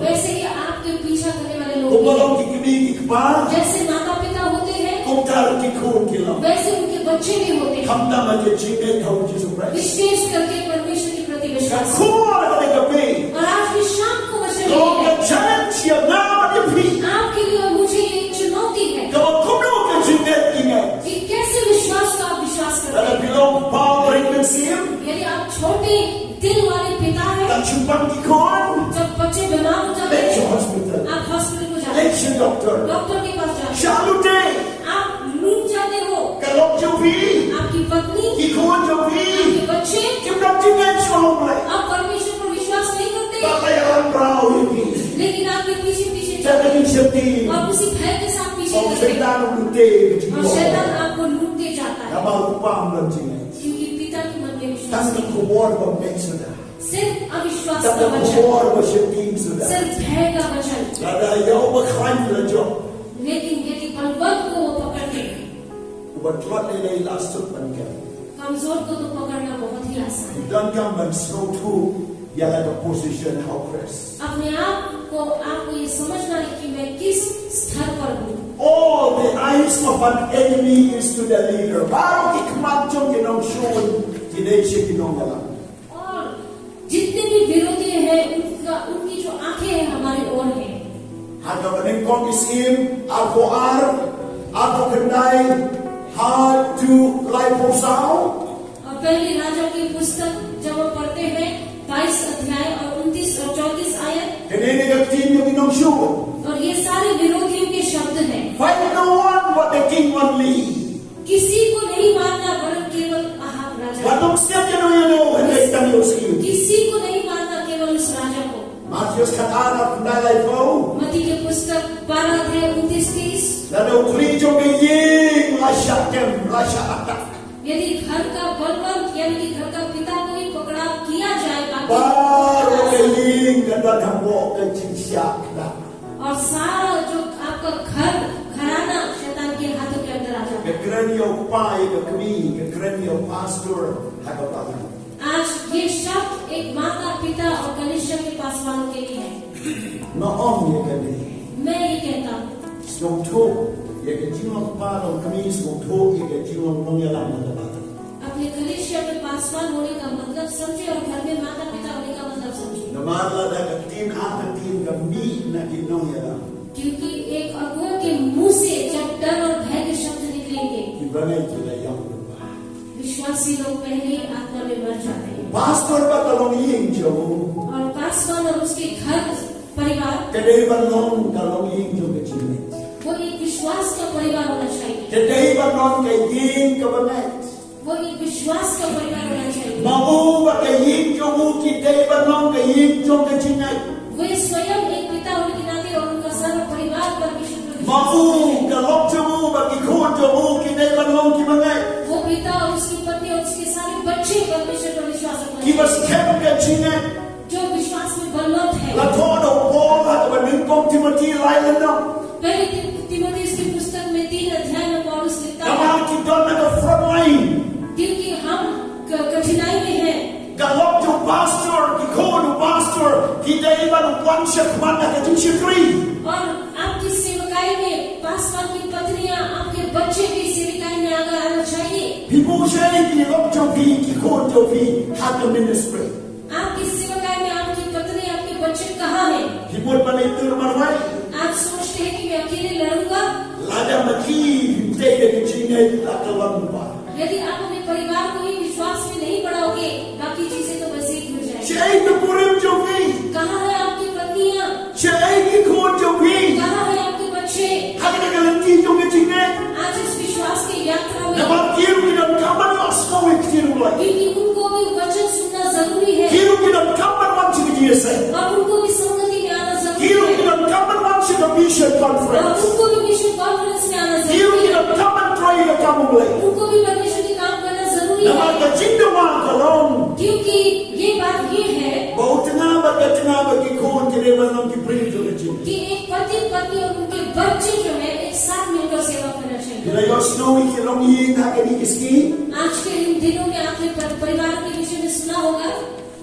वैसे ही आपके पीछा करने वाले लोग भी हैं। Kumba long ki kmie ki kpa. जैसे माता पिता होते हैं, kumta ki khun ki long. वैसे उनके बच्चे भी होते हैं। Khamtam ha ka jingngeit ha U Jisu Khrist. विशेष करके परमेश्वर के प्रति विश्वास। Ka khubor kane ka sngi. और आज की शाम को वचन का challenge ïa nga bad ïa phi. आपके लिए और मुझे ये एक चुनौती है। Kaba kumno ka jingngeit ngi ngeit. कि कैसे विश्वास का आप विश्वास करते हैं। Lada phi long u kpa u rit mynsiem. यदि आप छोटे दिल वाले पिता हैं, tang shu pang ki khun. जब बच्चे बीमार हो जाते हैं, leit sha hospital. आप हॉस्पिटल को जाते हैं। Leit sha doktor. डॉक्टर के पास जाते हैं। Shah lute. आप लूट जाते हो। Ka lok jong phi. आपकी पत्नी, ki khun jong phi, आपके बच्चे, kim don jingngeit sha U Blei. अब परमेश्वर पर विश्वास नहीं करते। Bad la ïalam bha ïa phi. लेकिन आपके पीछे पीछे चलते हैं। Bad ka jingsheptieng. और उसी भय के साथ पीछे चलते हैं। Bad u Soitan u lute ka jingngeit. और शैतान आपको लूटते जाता है। Namar u kpa um don jingngeit. क्योंकि पिता के मन में विश्वास नहीं। Tang ka khubor ba bymngeit suda. सिर्फ अविश्वास का वचन। Tang ka khubor ba sheptieng suda. सिर्फ भय का वचन। Lada ïa uba khlaiñ la jop. लेकिन यदि बलवंत को वो पकड़ ले, uba tlot lei lei la suk ban khlaiñ. कमजोर को तो पकड़ना बहुत ही आसान है। Donkam ban sngewthuh ïa la ka position ha U Khrist. अपने आप को, आपको ये समझना है कि मैं किस स्तर पर हूँ। All the eyes of an enemy is to the leader. Baroh ki khmat jong ki nongshun ki dei sha ki nongïalam. और जितने भी विरोधी हैं, उनका, उनकी जो आंखें हैं, हमारी ओर है। Ha ka Banyngkong ki Syiem, arphew ar, arphew khyndai haduh laiphew saw. और पहली राजा की पुस्तक जब हम पढ़ते हैं, बाईस अध्याय और उनतीस और चौंतीस आयत। Kane ka ktien jong ki nongshun. और ये सारे विरोधियों के शब्द हैं। Fight no one but the king only. किसी को नहीं मारना, वरन केवल अहाब राजा को। Wat ym siat ïa uno uno, hynrei tang ïa u syiem. किसी को नहीं मारना, केवल उस राजा को। Mathaios khatar, khyndai laiphew. मत्ती के पुस्तक बारह अध्याय उनतीस तीस। Lada u khlieh jong ka ïing la shah kem, la shah attack. यदि घर का बलवंत, यानी कि घर का पिता को ही पकड़ाव किया जाए, बाकी बाroh ka ïing kan don hapoh ka jingshah kynnoh. और सारा जो आपका घर, घराना शैतान के हाथों के अंदर आ जाता है। Ka kren ïa u kpa, ïa ka kmie, ka kren ïa u pastor ha ka balang. आज ये शब्द एक माता, पिता और कलीसिया के पासवानों के लिए है। Nga ong ïa kane. मैं ये कहता हूँ। Sngewthuh ïa ka jinglong kpa, long kmie, sngewthuh ïa ka jinglong nongïalam ha ka balang. अपने कलीसिया में पासवान होने का मतलब समझे और घर में माता पिता होने का मतलब समझे। Namar lada ka ktien artatien ka mih na ki nongïalam, क्योंकि एक अगुआ के मुंह से जब डर और भय के शब्द निकलेंगे, ki bangeit ki la ïap lypa. विश्वासी लोग पहले ही आत्मा में मर जाते हैं। Pastor bad ka longïing jong u, और पासवान और उसके घर परिवार, ka dei ban long ka longïing jong ka jingngeit. वो एक विश्वास का परिवार होना चाहिए। Ka dei ban long ka ïing ka bangeit. वो एक विश्वास का परिवार होना चाहिए। Ma u bad ka ïing jong u ki dei ban long ka ïing jong ka jingngeit. वे स्वयं एक पिता होने के नाते और उनका सारा परिवार परमेश्वर पर विश्वास करते हैं। Ma u, ka lok jong u bad ki khun jong u ki dei ban long ki bangeit. वो पिता और उसकी पत्नी और उसके सारे बच्चे परमेश्वर पर विश्वास रखना चाहिए। Kiba skhem ka jingngeit. जो विश्वास में बलवंत है। La thoh da u Paul ha kaba nyngkong Timothy lai lynnong. पहली ति-, तीमुथियुस की पुस्तक में तीन अध्याय में पौलुस लिखता है, namar ki don ha ka front line, क्योंकि हम क-, कठिनाई में हैं। Ka lok jong u pastor, ki khun u pastor ki dei ban wan shakhmat ha ka jingshakri. और आपकी सेवकाई में पासवान की पत्नियां, आपके बच्चे भी सेवकाई में आगे आना चाहिए। Phi buh shaei ki lok jong phi, ki khun jong phi ha ka ministry? आपकी सेवकाई में आपकी पत्नी, आपके बच्चे कहाँ हैं? Phi Bun ban ïatur marwei. आप सोचते हैं कि मैं अकेले लड़ूंगा? Lada ma ki phim tei ïa ka jingngeit la ka long ba. यदि आप अपने परिवार को ही विश्वास में नहीं बढ़ाओगे, बाकी चीजें तो वैसे ही भूल जाएंगी। Shaei ki kurim jong phi? कहाँ है आपकी पत्नियां? Shaei ki khun jong phi? कहाँ है आपके बच्चे? Ha kane ka lynti jong ka jingngeit. आज इस विश्वास की यात्रा में Namar ki ruh ki donkam ban ïohsngew ïa ka ktien U Blei. क्योंकि उनको भी वचन सुनना जरूरी है। Ki ruh ki donkam ban wan sha ka jingïaseng. और उनको भी संगति में आना जरूरी है। Ki ruh ki donkam ban wan sha ka mission conference. और उनको भी मिशन कॉन्फ्रेंस में आना जरूरी है। Ki ruh ki donkam ban trei ïa ka kam U Blei. उनको भी परमेश्वर के काम करना जरूरी है। Namar ka jingdawa ka long. क्योंकि ये बात ये है Ba u tnga bad ka tnga bad ki khun ki dei ban long ki briew jong ka jingim. कि एक पति पत्नी और उनके बच्चे जो है एक साथ मिलकर सेवा करना चाहिए। Phi la ïohsngew ïa ki longïing ha kine ki sngi. आज के इन दिनों में आपने पर-, परिवार के विषय में सुना होगा।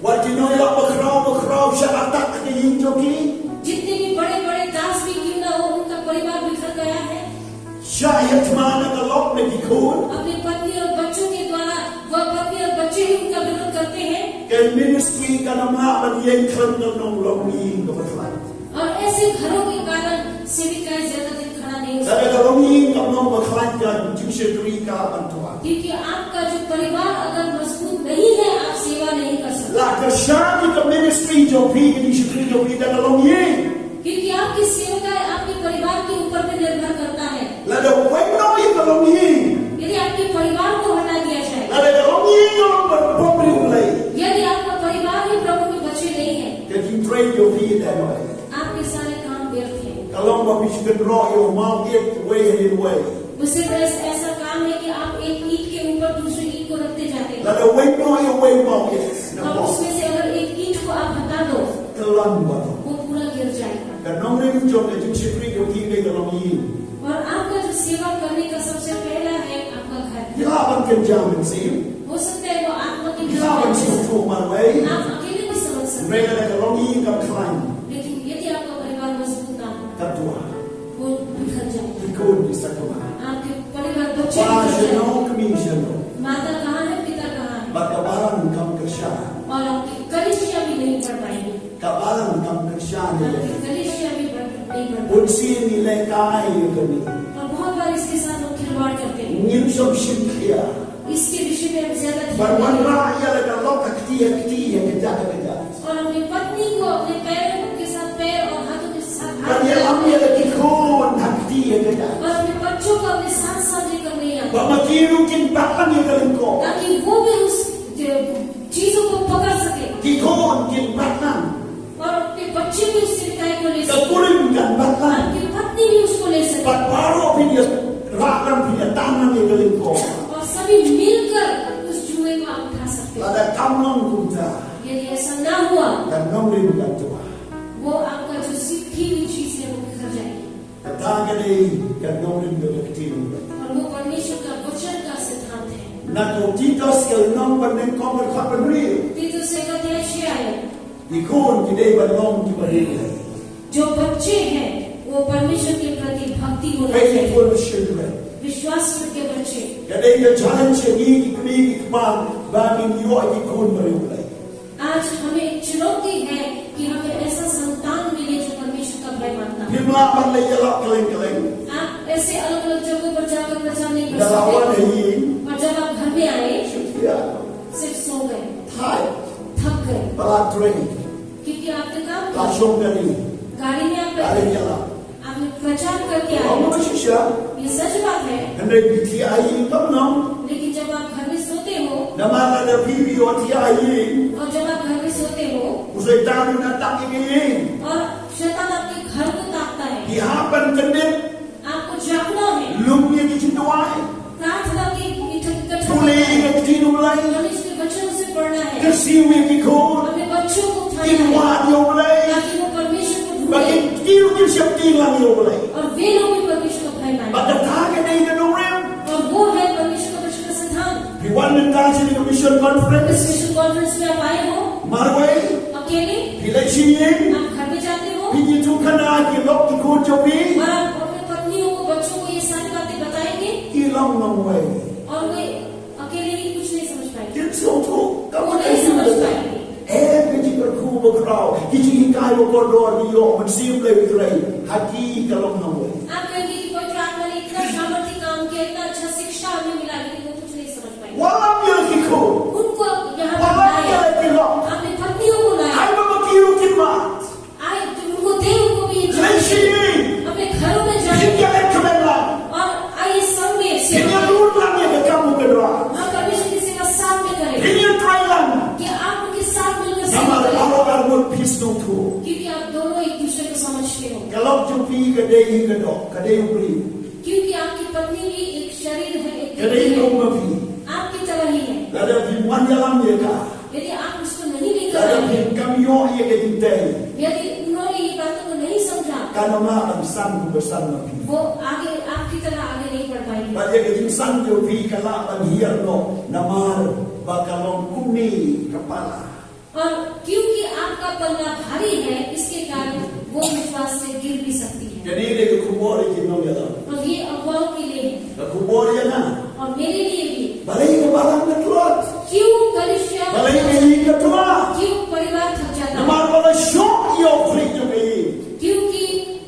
Wat ki nongïalam bakhraw bakhraw shah attack ha ka ïing jong ki. जितने भी बड़े बड़े दास भी क्यों ना हो, उनका परिवार बिखर गया है। Shah ïa thma na ka lok na ki khun. अपने पत्नी और बच्चों के द्वारा वह पत्नी और बच्चे ही उनका विरोध करते हैं। Ka ministry kan ym lah ban ïeng khlem ka nonglong ïing kaba khlaiñ. और ऐसे घरों के कारण सेविकाएं ज्यादा दिन खड़ा नहीं हो सकती। Lada ka longïing kam long ba khlaiñ, ka jingshakri kam lah ban twa. क्योंकि आपका जो परिवार अगर मजबूत नहीं है, आप सेवा नहीं कर सकते। La kyrshan ïa ka ministry jong phi, ka jingshakri jong phi da ka longïing. क्योंकि आपकी सेवकाएं आपके परिवार के ऊपर भी निर्भर करता है। Lada weng noh ïa ka longïing. यदि आपके परिवार को हटा दिया जाए, Lada ka longïing ka long ba, ba briew Blei. यदि आपका परिवार ही प्रभु में बचे नहीं है, Ka jingtrei jong phi ïa dei noh. आपके सारे काम व्यर्थ हैं। Ka long ba phi shu kynroh ïa u mawïeit uwei hadien uwei. वो सिर्फ ऐस-, ऐसा काम है कि आप एक ईंट के ऊपर दूसरी ईंट को रखते जाते हैं। Lada weng noh ïa uwei u mawïeit. और उसमें से अगर एक ईंट को आप हटा दो, Ka long ba. वो पूरा गिर जाएगा। Ka nongrim jong ka jingshakri jong phi ka long ïing. और आपका जो सेवा करने का सबसे पहला है आपका घर। Phi lah ban kynjah mynsiem. हो सकता है वो आत्मा के Phi lah ban sngewthuh marwei. आप अकेले भी समझ सकते हैं। Hynrei lada ka longïing kam khlaiñ. लेकिन यदि आपका परिवार मजबूत ना हो, Ka twa. वो बिखर जाएगा। Ki khun ki sa kma. आपके परिवार बच्चे Ba बिखर shano, जाएंगे। Kmie shano. माता कहाँ है, पिता कहाँ है? Bad ka balang kam kyrshan. और आपकी कलीसिया भी नहीं बढ़ पाएगी। Ka balang kam kyrshan ïa. आपकी कलीसिया भी बढ़, नहीं बढ़ पाएगी। Bunsien ngi lehkai ïa kane. और बहुत बार इसके साथ लोग खिलवाड़ करते हैं। Ngim shym shim khia. इसके विषय में हम ज्यादा ध्यान Ban नहीं देते। wanrah ïa la ka lok ha kti ha kti ha ka jaka ka jaka. और अपनी पत्नी को अपने पैरों के साथ पैर और हाथों के साथ हाथ Ban ïalam ïa la ki khun ha kti ha ka jaka. और अपने बच्चों को अपने साथ साथ लेकर नहीं आते। Ba ma ki ruh kin bat lang ïa ka lyngkor. ताकि वो भी उस, जो चीजों को पकड़ सके। Ki khun kin bat lang. और अपने बच्चे भी उस सिरकाई को ले Ka सके। kurim kan bat lang. आपकी पत्नी भी उसको ले सके। Bad baroh phin ïa rah lang, phin ïa tan lang ïa ka lyngkor. और सभी मिलकर उस जुए को आप उठा सकते हैं। Lada kam long kumta. यदि ऐसा ना हुआ, Ka nongrim kan twa. वो आपका जो सीखी हुई चीज है, वो बिखर जाएगी। Kata ka dei ka nongrim jong ka ktien. और वो परमेश्वर का वचन का सिद्धांत है। Na ka u Titus ka lynnong ba nyngkong ka dkhot ba hynriew. तीतुस एक अध्याय छह आयत। Ki khun ki dei ban long kiba riewblei. जो बच्चे हैं, वो परमेश्वर के प्रति भक्ति होना चाहिए। Faithful children. विश्वास योग्य बच्चे। Ka dei ka challenge ïa ngi ki kmie ki kpa ba ngin ïoh ïa ki khun ba riewblei. आज हमें एक चुनौती है कि हमें ऐसा संतान मिले जो परमेश्वर का भय मानता हो। Phim lah ban leit ïalap kylleng kylleng. आप ऐसे अलग-अलग जगहों पर जाकर प्रचार नहीं कर सकते। Ynda la wan ha ïing. और जब आप घर में आए, Shu thiah. सिर्फ सो गए। Tired. थक गए। Ba la trei. क्योंकि आपने काम किया। La shong kari. गाड़ी में आप बैठे। La leit ïalap. आपने प्रचार करके आए। Ong ba shisha. ये सच बात है। Hynrei phi thiah ha ïing kumno? लेकिन जब आप घर में सोते हो, Namar lada phi ïoh thiah ha ïing, और जब आप घर में सोते हो, u Soitan un attack ïa ka ïing. और शैतान आपके घर को ताकता है। Phi hap ban kyndit. आपको जागना है। Lum ïa ki jingduwai. प्रार्थना की इकट्ठा Pule ïa ka ktien U Blei. परमेश्वर के वचन से पढ़ना है। Kyrsiew ïa ki khun. अपने बच्चों को उठाना है। Kin wad ïa U Blei. ताकि वो परमेश्वर को ढूंढे। Ba kin, ki ruh kin sheptieng lang ïa U Blei. और वे लोग भी परमेश्वर का भय माने। Ba kata ka dei ka nongrim. और वो है परमेश्वर का वचन का सिद्धांत। Phi wan mynta sha ka mission conference. इस मिशन कॉन्फ्रेंस में आप आए हो। Marwei. अकेले। Phi leit sha ïing. आप घर में जाते हो। Phin ïathuhkhana ïa ki lok ki khun jong phi. और आप अपने पत्नियों को, बच्चों को ये सारी बातें बताएंगे। Ki long nongwei. और वे अकेले ही कुछ नहीं समझ पाएंगे। Kin sngewthuh. वो नहीं समझ पाएंगे। Em ka jingkyrkhu Ko khraw, ki jinghikai ba kordor ki ïoh Mynsiem Blei u trei ha ki ka long nongwei. आप कहेंगे कि पवित्र आत्मा ने इतना सामर्थ्य काम किया, इतना अच्छा शिक्षा हमें मिला, लेकिन वो कुछ नहीं समझ पाए। Wallam ïa ki khun. उनको यहाँ पर लाया। Wallam ïa ki lok. अपने पत्नियों को लाया। Ai ba ma ki ruh kin mad. आए, तुम उनको दे, उनको भी ये Leit shane. अपने घरों में जाए। Phin ïa leit kmen lang. और आइए संग में सेवा करें। Phin ïa dur lang ïa ka kam u Kynrad. हम परमेश्वर की सेवा साथ में करें। Phin ïa trei lang. कि आप उनके साथ मिलकर सेवा करें। Namar baroh arngut phi sngewthuh. क्योंकि आप दोनों एक दूसरे को समझते हो। Ka lok jong phi ka dei hi ka doh, ka dei u briew. क्योंकि आपकी पत्नी भी एक शरीर है, एक Ka dei ही ka है। um ma phi. आपकी तरह ही है। Lada phim wan ïalam ïa ka. यदि आप उसको नहीं लेकर Lada आए, phim kam ïoh ïa ka jingtei. यदि उन्होंने ये बातों को नहीं समझा, Kan ym lah ban san kumba san ma phi. वो आगे आपकी तरह आगे नहीं बढ़ पाएंगे। Bad ïa ka jingsan jong phi ka lah ban hiar noh namar ba ka long kumne ka para. और क्योंकि आपका पलड़ा भारी है, इसके कारण वो विश्वास से गिर भी सकती है। Kane ka dei ka khubor ïa ki nongïalam. और ये अगुवाओं के लिए है। Ka khubor ïa nga. और मेरे लिए भी। Balei ka balang ka tlot? क्यों कलीसिया Balei ka ïing ka tlot? क्यों परिवार थक जाता है? Namar ba la shoh ïa u khlieh jong ka ïing. क्योंकि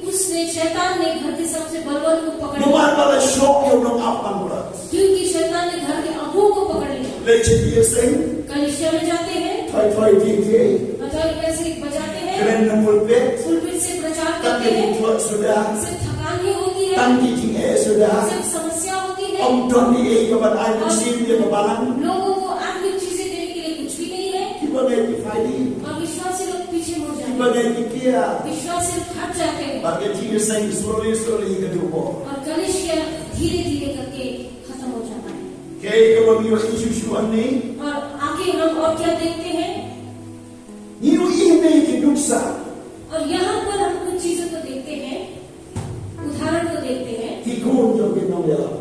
उसने, शैतान ने घर के सबसे बलवान को पकड़ लिया। Namar ba la shoh ïa u nongap baroh. क्योंकि शैतान ने घर के अगुओं को पकड़ लिया। Leit sha ki ïing. कलीसिया में जाते हैं। Thoi thoi ki ki. और थोड़ी ऐसे बजाते हैं। Kren na pulpit. Pulpit से प्रचार Tang करते ki हैं। jingtlot suda. सिर्फ थकान ही होती है। Tang ki jingeh suda. सिर्फ समस्या होती है। Ym don ei ei ka ban ai mynsiem ïa ka balang. लोगों को आत्मिक चीजें देने के लिए कुछ भी नहीं है। Kiba ngai ki phai dih. और विश्वासी लोग पीछे मुड़ जाते हैं। Kiba ngai ki kiar. विश्वासी लोग हट जाते हैं। Bad ka jingïaseng slowly slowly ka dei u bor. और कलीसिया धीरे-धीरे करके खत्म हो जाता है। Kaei kaba ngi ïohi shuh shuh hangne? और आगे हम और क्या देखते हैं? Ngi ïohi hangne ki nuksa. और यहाँ पर हम कुछ चीजों को देखते हैं, उदाहरण को देखते हैं। Ki khun jong ki nongïalam.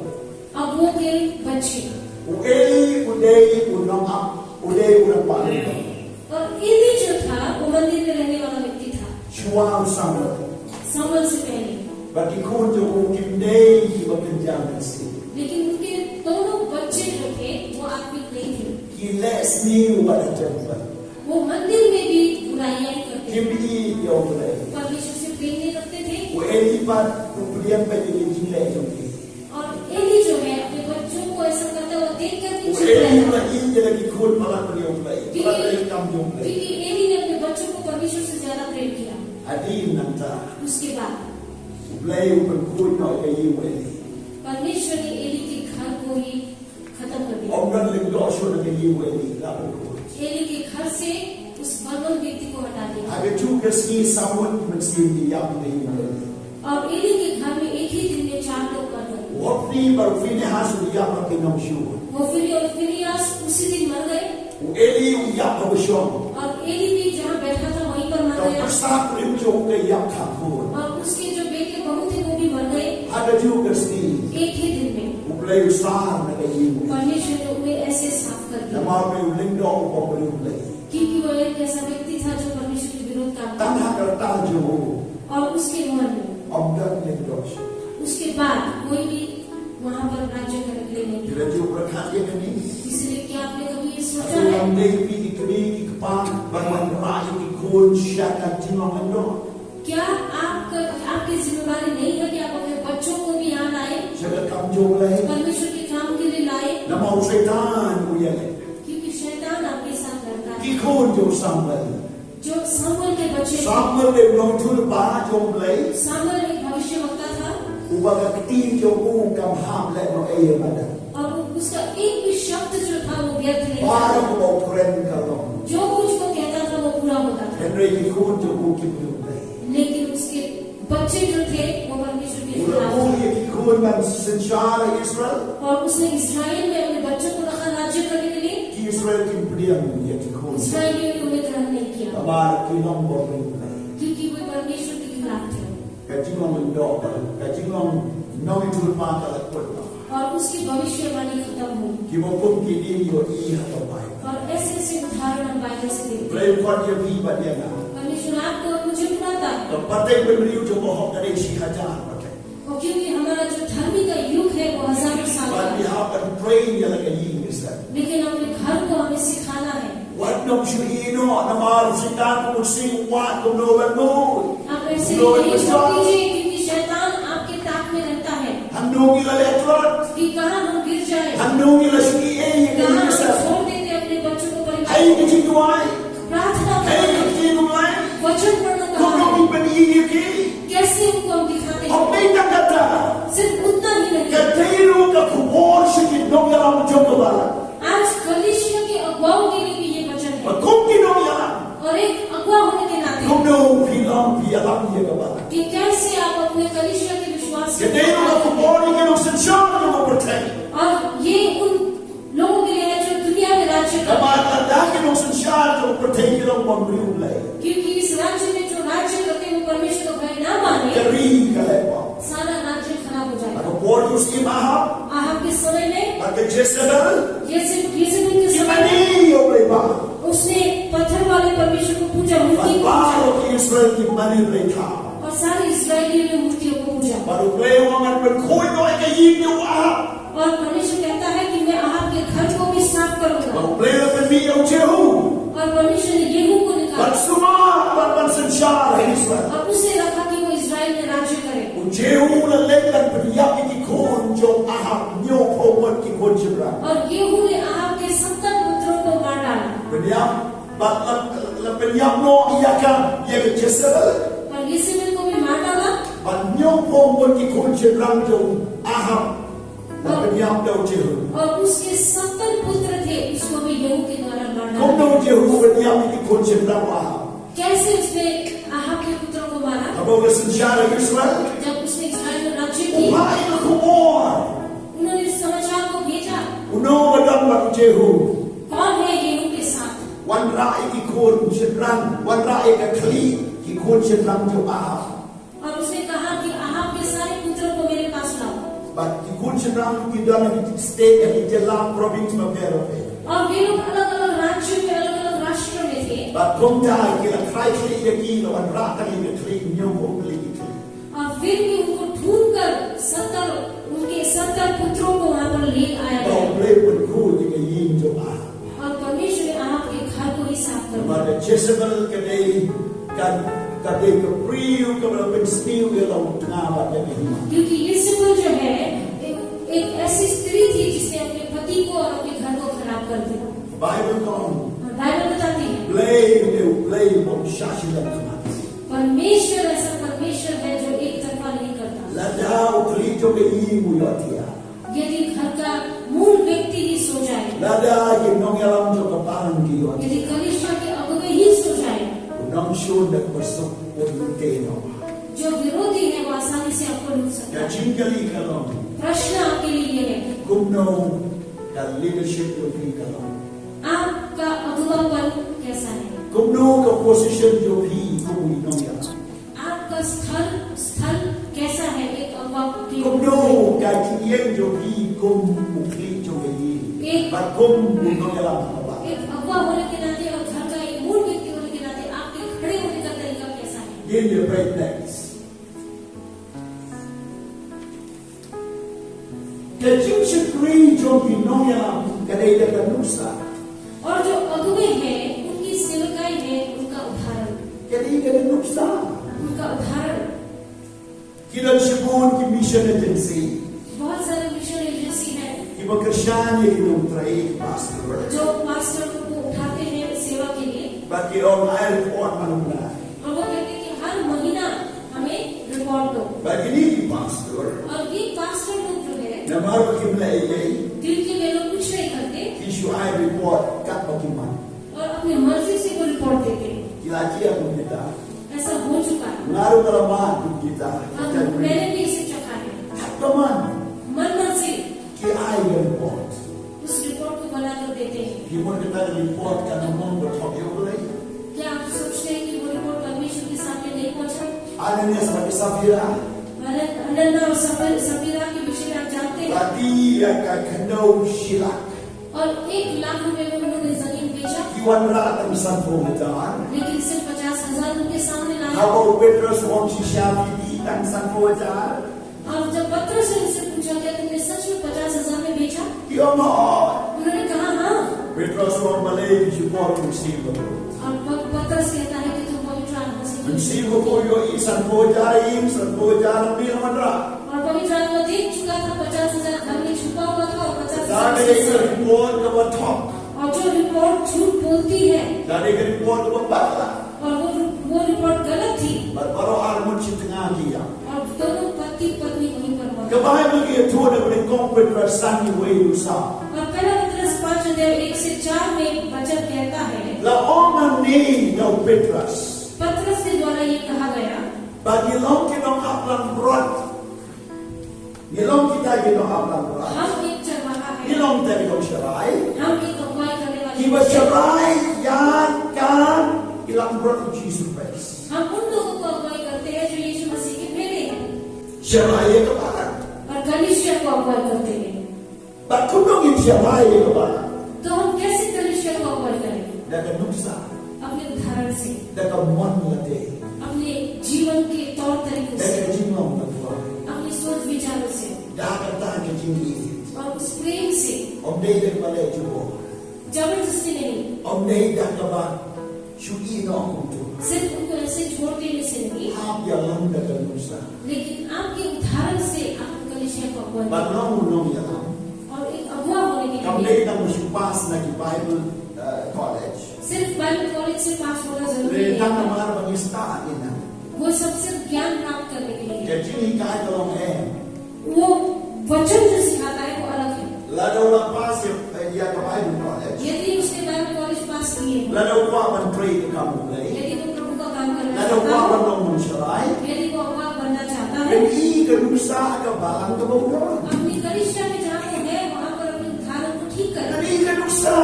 अगुओं के बच्चे। U Eli u dei u nongap, u dei u rangbah lyngdoh. और एली जो था, वो मंदिर में रहने वाला व्यक्ति था। Shuwa u Samuel. शमूएल से पहले। Bad ki khun jong u kim dei kiba kynja mynsiem. लेकिन उनके दोनों बच्चे जो थे, वो आत्मिक नहीं थे। Ki leh sniew bad ha temple. वो मंदिर में भी बुराइयां ही करते थे। Kim ïeit ïa U Blei. परमेश्वर से प्रेम नहीं रखते थे। U Eli pat u pdiang beit ïa ki jingleh jong ki. और एली जो है, अपने बच्चों को ऐसा करता हुआ देख कर के U चिढ़ Eli गया। u la ïeit ïa ki khun palat ban ïa U Blei. क्योंकि, Palat ïa ka kam jong U Blei. क्योंकि एली ने अपने बच्चों को परमेश्वर से ज्यादा प्रेम किया। Hadien nangta. उसके बाद U Blei u pynkhuid noh ïa ka ïing u Eli. परमेश्वर ने एली के घर को ही खत्म कर दिया। Ym don lyngdoh shuh na ka ïing u Eli, la pynkhuid. Eli के घर से उस बलवान व्यक्ति को हटा दिया। Ha kajuh ka sngi saw ngut mynsiem ki ïap ha ka ïing u Eli. और एली के घर में एक ही दिन में चार लोग मर गए। U Hophni bad u Phinehas ki ïap ha ki nongshun. होफनी और फिनिहास उसी दिन मर गए। U Eli u ïap ha ka shong. और एली भी जहाँ बैठा था, वहीं पर मर गया। Ka pyrsa rim jong u ka ïap khatkhun. और उसके जो बेटे बहू थे, वो भी मर गए। Ha kajuh ka sngi. एक ही दिन में। U Blei u sar na ka ïing u Eli. परमेश्वर ने उन्हें ऐसे साफ कर दिया। Namar u lyngdoh u bym ri U Blei. क्योंकि वो एक ऐसा व्यक्ति था जो परमेश्वर के विरोध काम करता था। Tang ha ka rta jong u. और उसके मन में Ym don lyngdoh shuh. उसके बाद कोई भी वहाँ पर राज्य करने के लिए नहीं था। Ki la ju pyrkhat ïa kane? इसलिए क्या आपने कभी ये सोचा है? Hato ym dei phi ki kmie ki kpa ban wanrah ïa ki khun sha ka jinglong lyngdoh? क्या आपका, आपकी जिम्मेवारी नहीं है कि आप अपने बच्चों को भी यहाँ लाएं? Sha ka kam jong U Blei. परमेश्वर के काम के लिए लाएं। Namar u Soitan u ïaleh. क्योंकि शैतान आपके साथ लड़ता है। Ki khun jong u Samuel. जो शमूएल के बच्चे थे। Samuel u nongïathuhlypa jong U Blei. शमूएल एक भविष्यवक्ता था। Uba ka kti jong u kam hap lehnohei ïa madan. और उसका एक भी शब्द जो था, वो व्यर्थ नहीं था। Baroh kaba u kren ka long. जो कुछ वो कहता था, वो पूरा होता था। Hynrei ki khun jong u kim ïohi U Blei. लेकिन उसके बच्चे जो थे, वो परमेश्वर के खिलाफ थे। U la buh ïa ki khun ban synshar ha Israel. और उसने इस्राएल में अपने बच्चों को रखा राज्य करने के लिए। Ki Israel kim pdiang ïa ki khun. इस्राएलियों ने उन्हें ग्रहण नहीं किया। Namar ki long bymman. क्योंकि वे परमेश्वर के खिलाफ थे। Ka jinglong lyngdoh, ka jinglong nongïathuhlypa ka la kut noh. और उसकी भविष्यवाणी खत्म हुई। Kiba kum kine ngi ïohi ha ka Baibl. और ऐसे-ऐसे उदाहरण हम बाइबल से देखते हैं। Blei u khot ïa phi bad ïa nga. परमेश्वर आपको और मुझे बुलाता है। Ka pateng bynriew jong u hok ka dei shi hajar pateng. और क्योंकि हमारा जो धर्मी का युग है, वो हजारों साल का है। Bad ngi hap ban train ïa la ka ïing Israel. लेकिन अपने घर को हमें सिखाना है। Wat nym shu ïehnoh Namar Soitan u sngewbha kumno ban mut. आप ऐसे नहीं छोड़ दीजिए, क्योंकि शैतान आपके ताक में रहता है। Hangno ngi la leh tlot. कि कहाँ हम गिर जाए। Hangno ngi la shu ïeh ïa ka ïing ka sem. कहाँ हम छोड़ देते अपने बच्चों को परीक्षा। Ai ka jingduwai. प्रार्थना करना। Ai ka jingduwai. वचन पढ़ना कहाँ है? Kumno ngin pyni ïa ki. कैसे उनको हम दिखाते हैं? Hynrei tang katta. सिर्फ उतना ही नहीं। Ka dei ruh ka khubor sha ki nongïalam jong ka balang. आज कलीसिया के अगुवाओं के लिए भी ये वचन है। Bad kum ki nongïalam. और एक अगुवा होने के नाते। Kumno phi long phi ïalam ïa ka balang. कि कैसे आप अपने कलीसिया के विश्वास Ka dei ruh ka khubor ïa ki nongsynshar jong ka pyrthei. और ये उन लोगों के लिए है जो दुनिया में राज्य कर Namar lada ki nongsynshar jong ka pyrthei ki long bym riewblei. क्योंकि इस राज्य में जो राज्य करते हैं वो परमेश्वर का भय ना माने। Ka ri ka leh bha. सारा राज्य खराब हो जाएगा। Ha ka por u syiem Ahab. Ahab के समय में Bad ka Jezebel. जैसे यीशु के Ki समय mane ïa u Baal. उसने पत्थर वाले परमेश्वर को पूजा, मूर्ति Bad को पूजा। Baroh ki Israel ki mane Baal. और सारे इस्राएलियों ने मूर्तियों को पूजा। Bad u Blei u ong ngan pynkhuid noh ïa ka ïing jong u Ahab. और परमेश्वर कहता है कि मैं अहाब के घर को भी साफ करूंगा। Bad u Blei u la pynmih ïa u Jehu. और परमेश्वर ने येहू को निकाला। Ban sumar, ban, ban synshar ha Israel. और उसे रखा कि वो इस्राएल में राज्य करे। U Jehu u la leit ban pynïap ïa ki khun jong u Ahab, hynñiewphew ngut ki khun shynrang. और येहू ने अहाब के सत्तर पुत्रों को मार डाला। Pynïap, bad la, la pynïap noh ïa ka, ïa ka Jezebel. और यीशेबेल को भी मार डाला। Bad hynñiewphew ngut ki khun shynrang jong u Ahab. Bad pynïap da u Jehu. और उसके सत्तर पुत्र थे, उसको भी येहू के द्वारा मार डाला। Kumno u Jehu u pynïap ïa ki khun shynrang u Ahab? कैसे उसने अहाब के पुत्रों को मारा? Haba u la synshar ha Israel. जब उसने इस्राएल में राज्य किया, u phah ïa ka khubor. उन्होंने समाचार को भेजा। Uno ba don bad u Jehu? कौन है येहू के साथ? Wanrah ïa ki khun shynrang, wanrah ïa ka khlieh ki khun shynrang jong u Ahab. और उसने कहा कि अहाब के सारे पुत्रों को मेरे पास लाओ। Bad ki khun shynrang ki don ha ki state, ha ki jylla, province bapher bapher. और वे लोग अलग-अलग राज्यों में, अलग-अलग राष्ट्र में थे। Bad kumta ki la krai khlieh ïa ki, la wanrah tang ïa ka khlieh, hynñiewphew tylli ki khlieh. और फिर भी उनको ढूंढकर सत्तर, उनके सत्तर पुत्रों को वहां पर ले आया गया। Bad u Blei u pynkhuid ïa ka ïing jong u Ahab. और परमेश्वर ने अहाब के घर को ही साफ कर दिया। Namar ka Jezebel ka dei ka, ka dei ka briew kaba la pynsniew ïa la u tnga bad ïa ka hima. क्योंकि यीशेबेल जो है, एक, एक ऐसी स्त्री थी जिसने अपने पति को और अपने घर को खराब कर दिया। Baibl ka ong. और बाइबल बताती है, Blei u dei u Blei bym shah shilynkhmat. परमेश्वर ऐसा परमेश्वर है जो एक तरफा नहीं करता। Lada u khlieh jong ka ïing u ïohthiah. यदि घर का मूल व्यक्ति ही सो जाए, Lada ki nongïalam jong ka balang ki ïoh. यदि कलीसिया के अगुवे ही सो जाए, U nongshun da kaba suk un tei noh. जो विरोधी है वो आसानी से आपको लूट सकता Ka है। jingkylli ka long. प्रश्न आपके लिए ये है, Kumno ka leadership jong phi ka long? आपका अगुवापन कैसा है? Kumno ka position jong phi kum u nongïalam? आपका स्थल, स्थल कैसा है एक अगुवा के रूप में? Kumno ka jingïeng jong phi kum u khlieh jong ka ïing? एक Bad kum u nongïalam ha ka balang? एक अगुवा होने के नाते और घर का एक मूल व्यक्ति होने के नाते आपके खड़े होने का तरीका कैसा है? Ngin ïa peit next. Ka jingshakri jong ki nongïalam ka dei da ka nuksa. और जो अगुवे हैं, उनकी सेवकाई है उनका उदाहरण। Ka dei da ka nuksa. उनका उदाहरण। Ki don shibun ki mission agency. बहुत सारे मिशन एजेंसी हैं। Kiba kyrshan ïa ki nongtrei, pastor. जो पास्टर को उठाते हैं सेवा के लिए। Bad ki ong ai report man la. और वो कहते हैं कि हर महीना हमें रिपोर्ट दो। Bad kine ki pastor. और ये पास्टर लोग जो है, Namar ba kim leh ei ei. क्योंकि वे लोग कुछ नहीं करते। Ki shu ai report katba ki mon. और अपनी मर्जी से वो रिपोर्ट देते हैं। Ki la jia kum kita. ऐसा हो चुका है। Nga ruh nga la mad kum kita. हाँ, मैंने भी इसे चखा है। Katba mon. मन मन से। Ki ai ka report. उस रिपोर्ट को बनाकर देते हैं। Ki mut kata ka report ka nang ong ba thok ïa U Blei. क्या आप सोचते हैं कि वो रिपोर्ट परमेश्वर के सामने नहीं पहुंचा? Ananias bad Sapphira. अनन-, अनन्ना और सफर-, सफीरा के विषय में आप जानते हैं? Ba die ïa ka khyndew shi lak. और एक लाख रुपए में उन्होंने जमीन बेचा। Ki wanrah tang sanphew hajar. लेकिन सिर्फ पचास हजार उनके सामने लाया। Haba u Petros u ong shisha phi die tang sanphew hajar. और जब पतरस ने उनसे पूछा, "क्या तुमने सच में पचास हजार में बेचा?" Ki ong, "Hooid." उन्होंने कहा, "हाँ।" Petros u ong, "Balei phi shu poi kum shi lak?" और प-, Mynsiem ba khuid ïohi sanphew hajar ïing, sanphew hajar miet ha Madurai. और पवित्र आत्मा देख चुका था, पचास हजार घर में छुपा हुआ था और पचास हजार Dang ïa report kaba thok. और जो रिपोर्ट झूठ बोलती है, Dang ïa report kaba bakla. और वो, वो रिपोर्ट गलत थी। Bad baroh ar mut shi tnga ki ïap. और दोनों पति पत्नी वहीं पर मर गए। Ka Baibl ka ïathuh na ka lynnong Petros san, wei haduh saw. और पहला पतरस पाँच अध्याय एक से चार में वचन कहता है, La ong hangne da u Petros. पतरस के द्वारा ये कहा गया, Ba ngi long ki nongap langbrot. Ngi long kita ki nongap langbrot. हम एक चरवाहा है। Ngi long kita ki nongsharai. हम एक अगुवाई करने वाले Kiba हैं। sharai ïa ka, ki langbrot u Jisu Khrist. हम उन लोगों को अगुवाई करते हैं जो यीशु मसीह के भेड़े हैं। Sharai ïa ka balang. और कलीसिया को अगुवाई करते हैं। Bad kumno ngin sharai ïa ka balang? तो हम कैसे कलीसिया को अगुवाई करें? Da ka nuksa. अपने उदाहरण से। Da ka mon lade. अपने जीवन के तौर तरीकों Da से। ka jinglong kaba khraw. अपने सोच विचारों से। Da kata ka jingïeit. और उस प्रेम से। Ym dei da kaba leh jubor. जबरदस्ती नहीं। Ym dei da kaba shu ïeh noh kumto. सिर्फ उनको ऐसे छोड़ देने से नहीं। Hap ïalam da ka nuksa. लेकिन आपके उदाहरण से आप कलीसिया को अगुवाई Ban long u nongïalam. और एक अगुवा होने के Kam लिए dei tang ba shu pass na ki Bible, uh, college. सिर्फ बाइबल कॉलेज से पास होना जरूरी Hynrei नहीं tang है। namar ba ngi stad ïa kane. वो सब सिर्फ ज्ञान प्राप्त करने के लिए। Ka jinghikai ka long em. वो वचन जो सिखाता है वो अलग है। Lada u la pass ïa, ïa ka Bible college. यदि उसने बाइबल कॉलेज पास किए हैं, Lada u kwah ban trei ïa ka kam U Blei. यदि वो प्रभु का काम करना Lada u चाहता kwah है, ban long nongsharai. यदि वो अगुवा बनना चाहता है, Phin ïohi ka nuksa ha ka balang kaba u don. अपनी कलीसिया में जहाँ वो है वहाँ पर अपने उदाहरण को ठीक करें। Phin ïohi ka nuksa.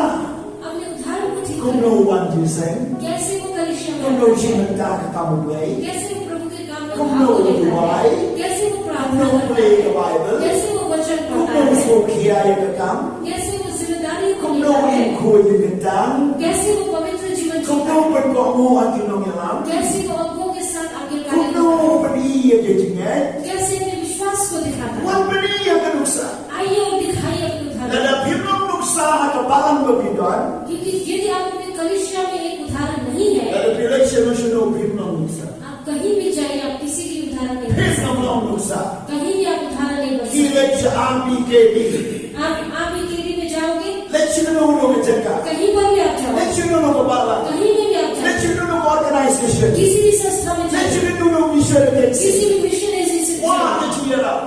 अपने उदाहरण को ठीक Kumno करें। u wan jingïaseng. कैसे वो कलीसिया में Kumno u आता है। shim bynta ka kam U Blei. कैसे वो प्रभु के काम में Kumno भाग u लेता है। duwai. कैसे वो प्रार्थना Kumno u करता pule है। ka Baibl. कैसे वो वचन पढ़ता Kumno u है। sngewkhia ïa ka kam. कैसे वो जिम्मेदारी को Kumno लेता u है। Khuid ïa ka tang. कैसे वो पवित्र जीवन Kumno जीता u है। pynkohnguh ha ki nongïalam. कैसे वो अगुओं के साथ आगे Kumno u बढ़ता है। pyni ïa ka jingngeit. कैसे अपने विश्वास को दिखाता है। Wan pyni ïa ka nuksa. आइए और दिखाइए अपने उदाहरण। Lada phim long nuksa ha ka balang ba phi don. क्योंकि यदि आप अपने कलीसिया में एक उदाहरण नहीं है, Lada phi leit shano shano phim long nuksa. आप कहीं भी जाइए, आप किसी की उदाहरण नहीं बन Phim सकते। long nuksa. कहीं भी आप उदाहरण नहीं बन Phi सकते। leit sha R B K D. आप आरबीकेडी में जाओगे, Leit shano shano ka jaka. कहीं पर भी आप जाओ, Leit shano shano ka balang. कहीं में भी आप जाओ, Leit shano shano ka organization. किसी भी संस्था में Leit जाओ, shano shano ka mission agency. किसी भी मिशन एजेंसी में Kwah जाओ, ka jingïarap.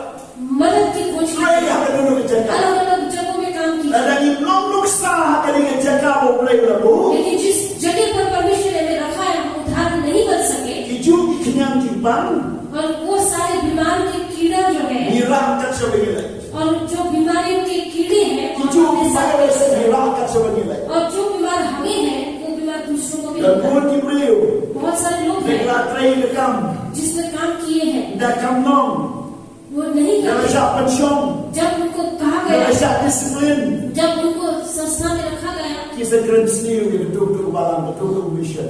मदद की खोज Trei कीजिए। ha kano kano ka jaka. अलग-अलग जगहों में काम कीजिए। Lada ngim long nuksa ha kane ka jaka ba U Blei u la buh. लेकिन जिस जगह पर परमेश्वर ने हमें रखा है, हम उदाहरण नहीं बन सके। Ki ju ki khñiang ki pang. और वो सारे बीमार के कीड़ा जो है, Ngi rah kat shaba ngi leit. और जो बीमारियों के कीड़े हैं, Ki ju ki virus ngi rah kat shaba ngi leit. और जो बीमार हमें है, वो बीमार दूसरों को भी Don होता है। bun ki briew. बहुत सारे लोग Ki हैं, la trei ka kam. जिसने काम किए हैं, Ynda kam long. वो नहीं Ynda la करते। shah pynshong. जब उनको कहा Ynda गया, la shah discipline. जब उनको संस्था में रखा गया, Ki sa kren sniew ïa kato kato ka balang, kato kato ka mission.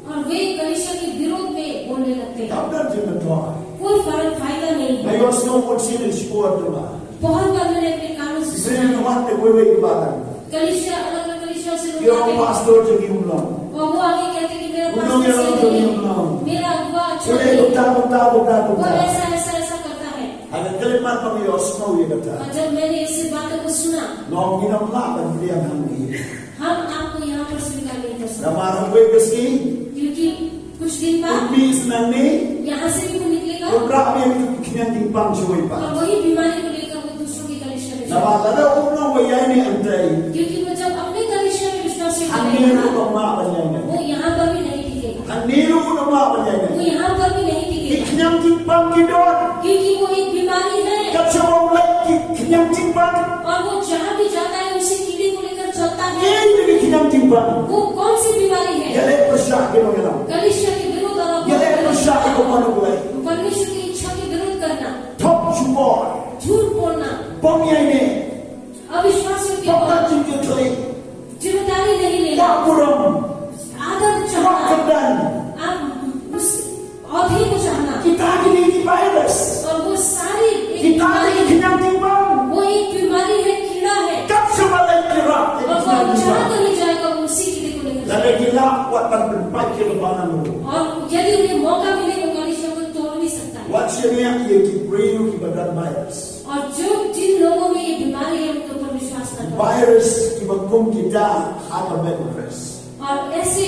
और वे कलीसिया के विरोध में बोलने लगते हैं। Kam don jingmyntoi. कोई फर्क फायदा नहीं है। Nga ïohsngew bun sien ha ki por jong nga. बहुत बार मैंने अपने कानों से सुना है। Ki briew ki wan da kawei kawei ka balang. कलीसिया, अलग-अलग कलीसियाओं से लोग Ki ong आते हैं। pastor jong ngi um long. और वो आगे कहते कि मेरा Um long, पास्टर um सही long, नहीं um है। long. मेरा अगुवा अच्छा Kumne नहीं है। kumta, kumta, kumta, वो kumta. ऐसा, ऐसा, ऐसा करता है। Ha ka khyllipmat ba nga ïohsngew ïa kata. और जब मैंने ऐसी बातों को सुना, Nga ong ngin ym lah ban pdiang hangne. हम आपको यहाँ पर स्वीकार नहीं कर सकते। Namar ha kawei ka sngi, क्योंकि कुछ दिन बाद, Un mih sha nangne, यहाँ से भी वो निकलेगा, Un rah biang ïa ki khñiang ki pang sha wei pat. और वही बीमारी को लेकर वो दूसरों की कलीसिया में Namar जाएगा। lada u nongwei ïaineh hangtei, क्योंकि वो जब अपने कलीसिया में विश्वासी को hangne लेगा, ruh um lah ban ïaineh. वो यहाँ पर भी नहीं टिकेगा। Hangne ruh um lah ban ïaineh. वो यहाँ पर भी नहीं Ki टिकेगा। khñiang ki pang ki don. क्योंकि वो एक बीमारी है। Kat shaba u leit ki khñiang ki pang. और वो जहाँ भी जाता है, उसी कीड़े को लेकर चलता है। Kiei ki khñiang ki pang? वो कौन सी बीमारी है? Ïaleh pyrshah ki nongïalam. कलीसिया के विरोध और Ïaleh pyrshah ïa ka mon U Blei. परमेश्वर की इच्छा के विरोध करना। Thok shukor. झूठ बोलना। Bym ïaineh. अविश्वासियों के Thok ऊपर ïaineh. जिम्मेदारी नहीं लेना। Kwah burom. आदर Kwah चाहना। kyrdan. आप उस औहदे को चाहना। Kita kine ki virus. और वो सारी एक Kita kine बीमारी, ki khñiang ki pang. वो एक बीमारी है, कीड़ा है। Kat shaba leit ki rah ïa ki khñiang ki pang. और वो जहाँ कहीं जाएगा, वो उसी कीड़े को लेकर Lada जाएगा। ki lah, wat ban pynpait ïa ka balang ruh. और यदि उन्हें मौका मौका मिले वो कलीसिया को तोड़ भी सकता है। Wat shaniah ïa ki briew kiba don virus. और जो, जिन लोगों में ये बीमारी है, उनके ऊपर विश्वास ना करो। Virus kiba kum kita ha ka met u Khrist. और ऐसे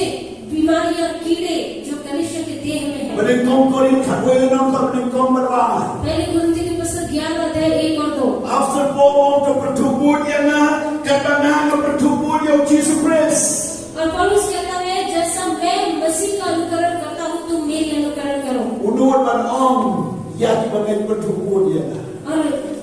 बीमारियां, कीड़े जो कलीसिया के देह में है। Ba nyngkong Korinth khatwei lynnong, ba nyngkong, ba ar. पहली कुरिन्थियों की पुस्तक ग्यारह अध्याय एक और दो। Apostol Paul u ong, to pynthut bud ïa nga katba nga nga pynthut bud ïa u Jisu Khrist. और पौलुस कहता है, जैसा मैं मसीह का अनुकरण करता हूँ, तुम मेरी अनुकरण करो। U nud ban ong ïa kiba ngeit, pynthut bud ïa nga. और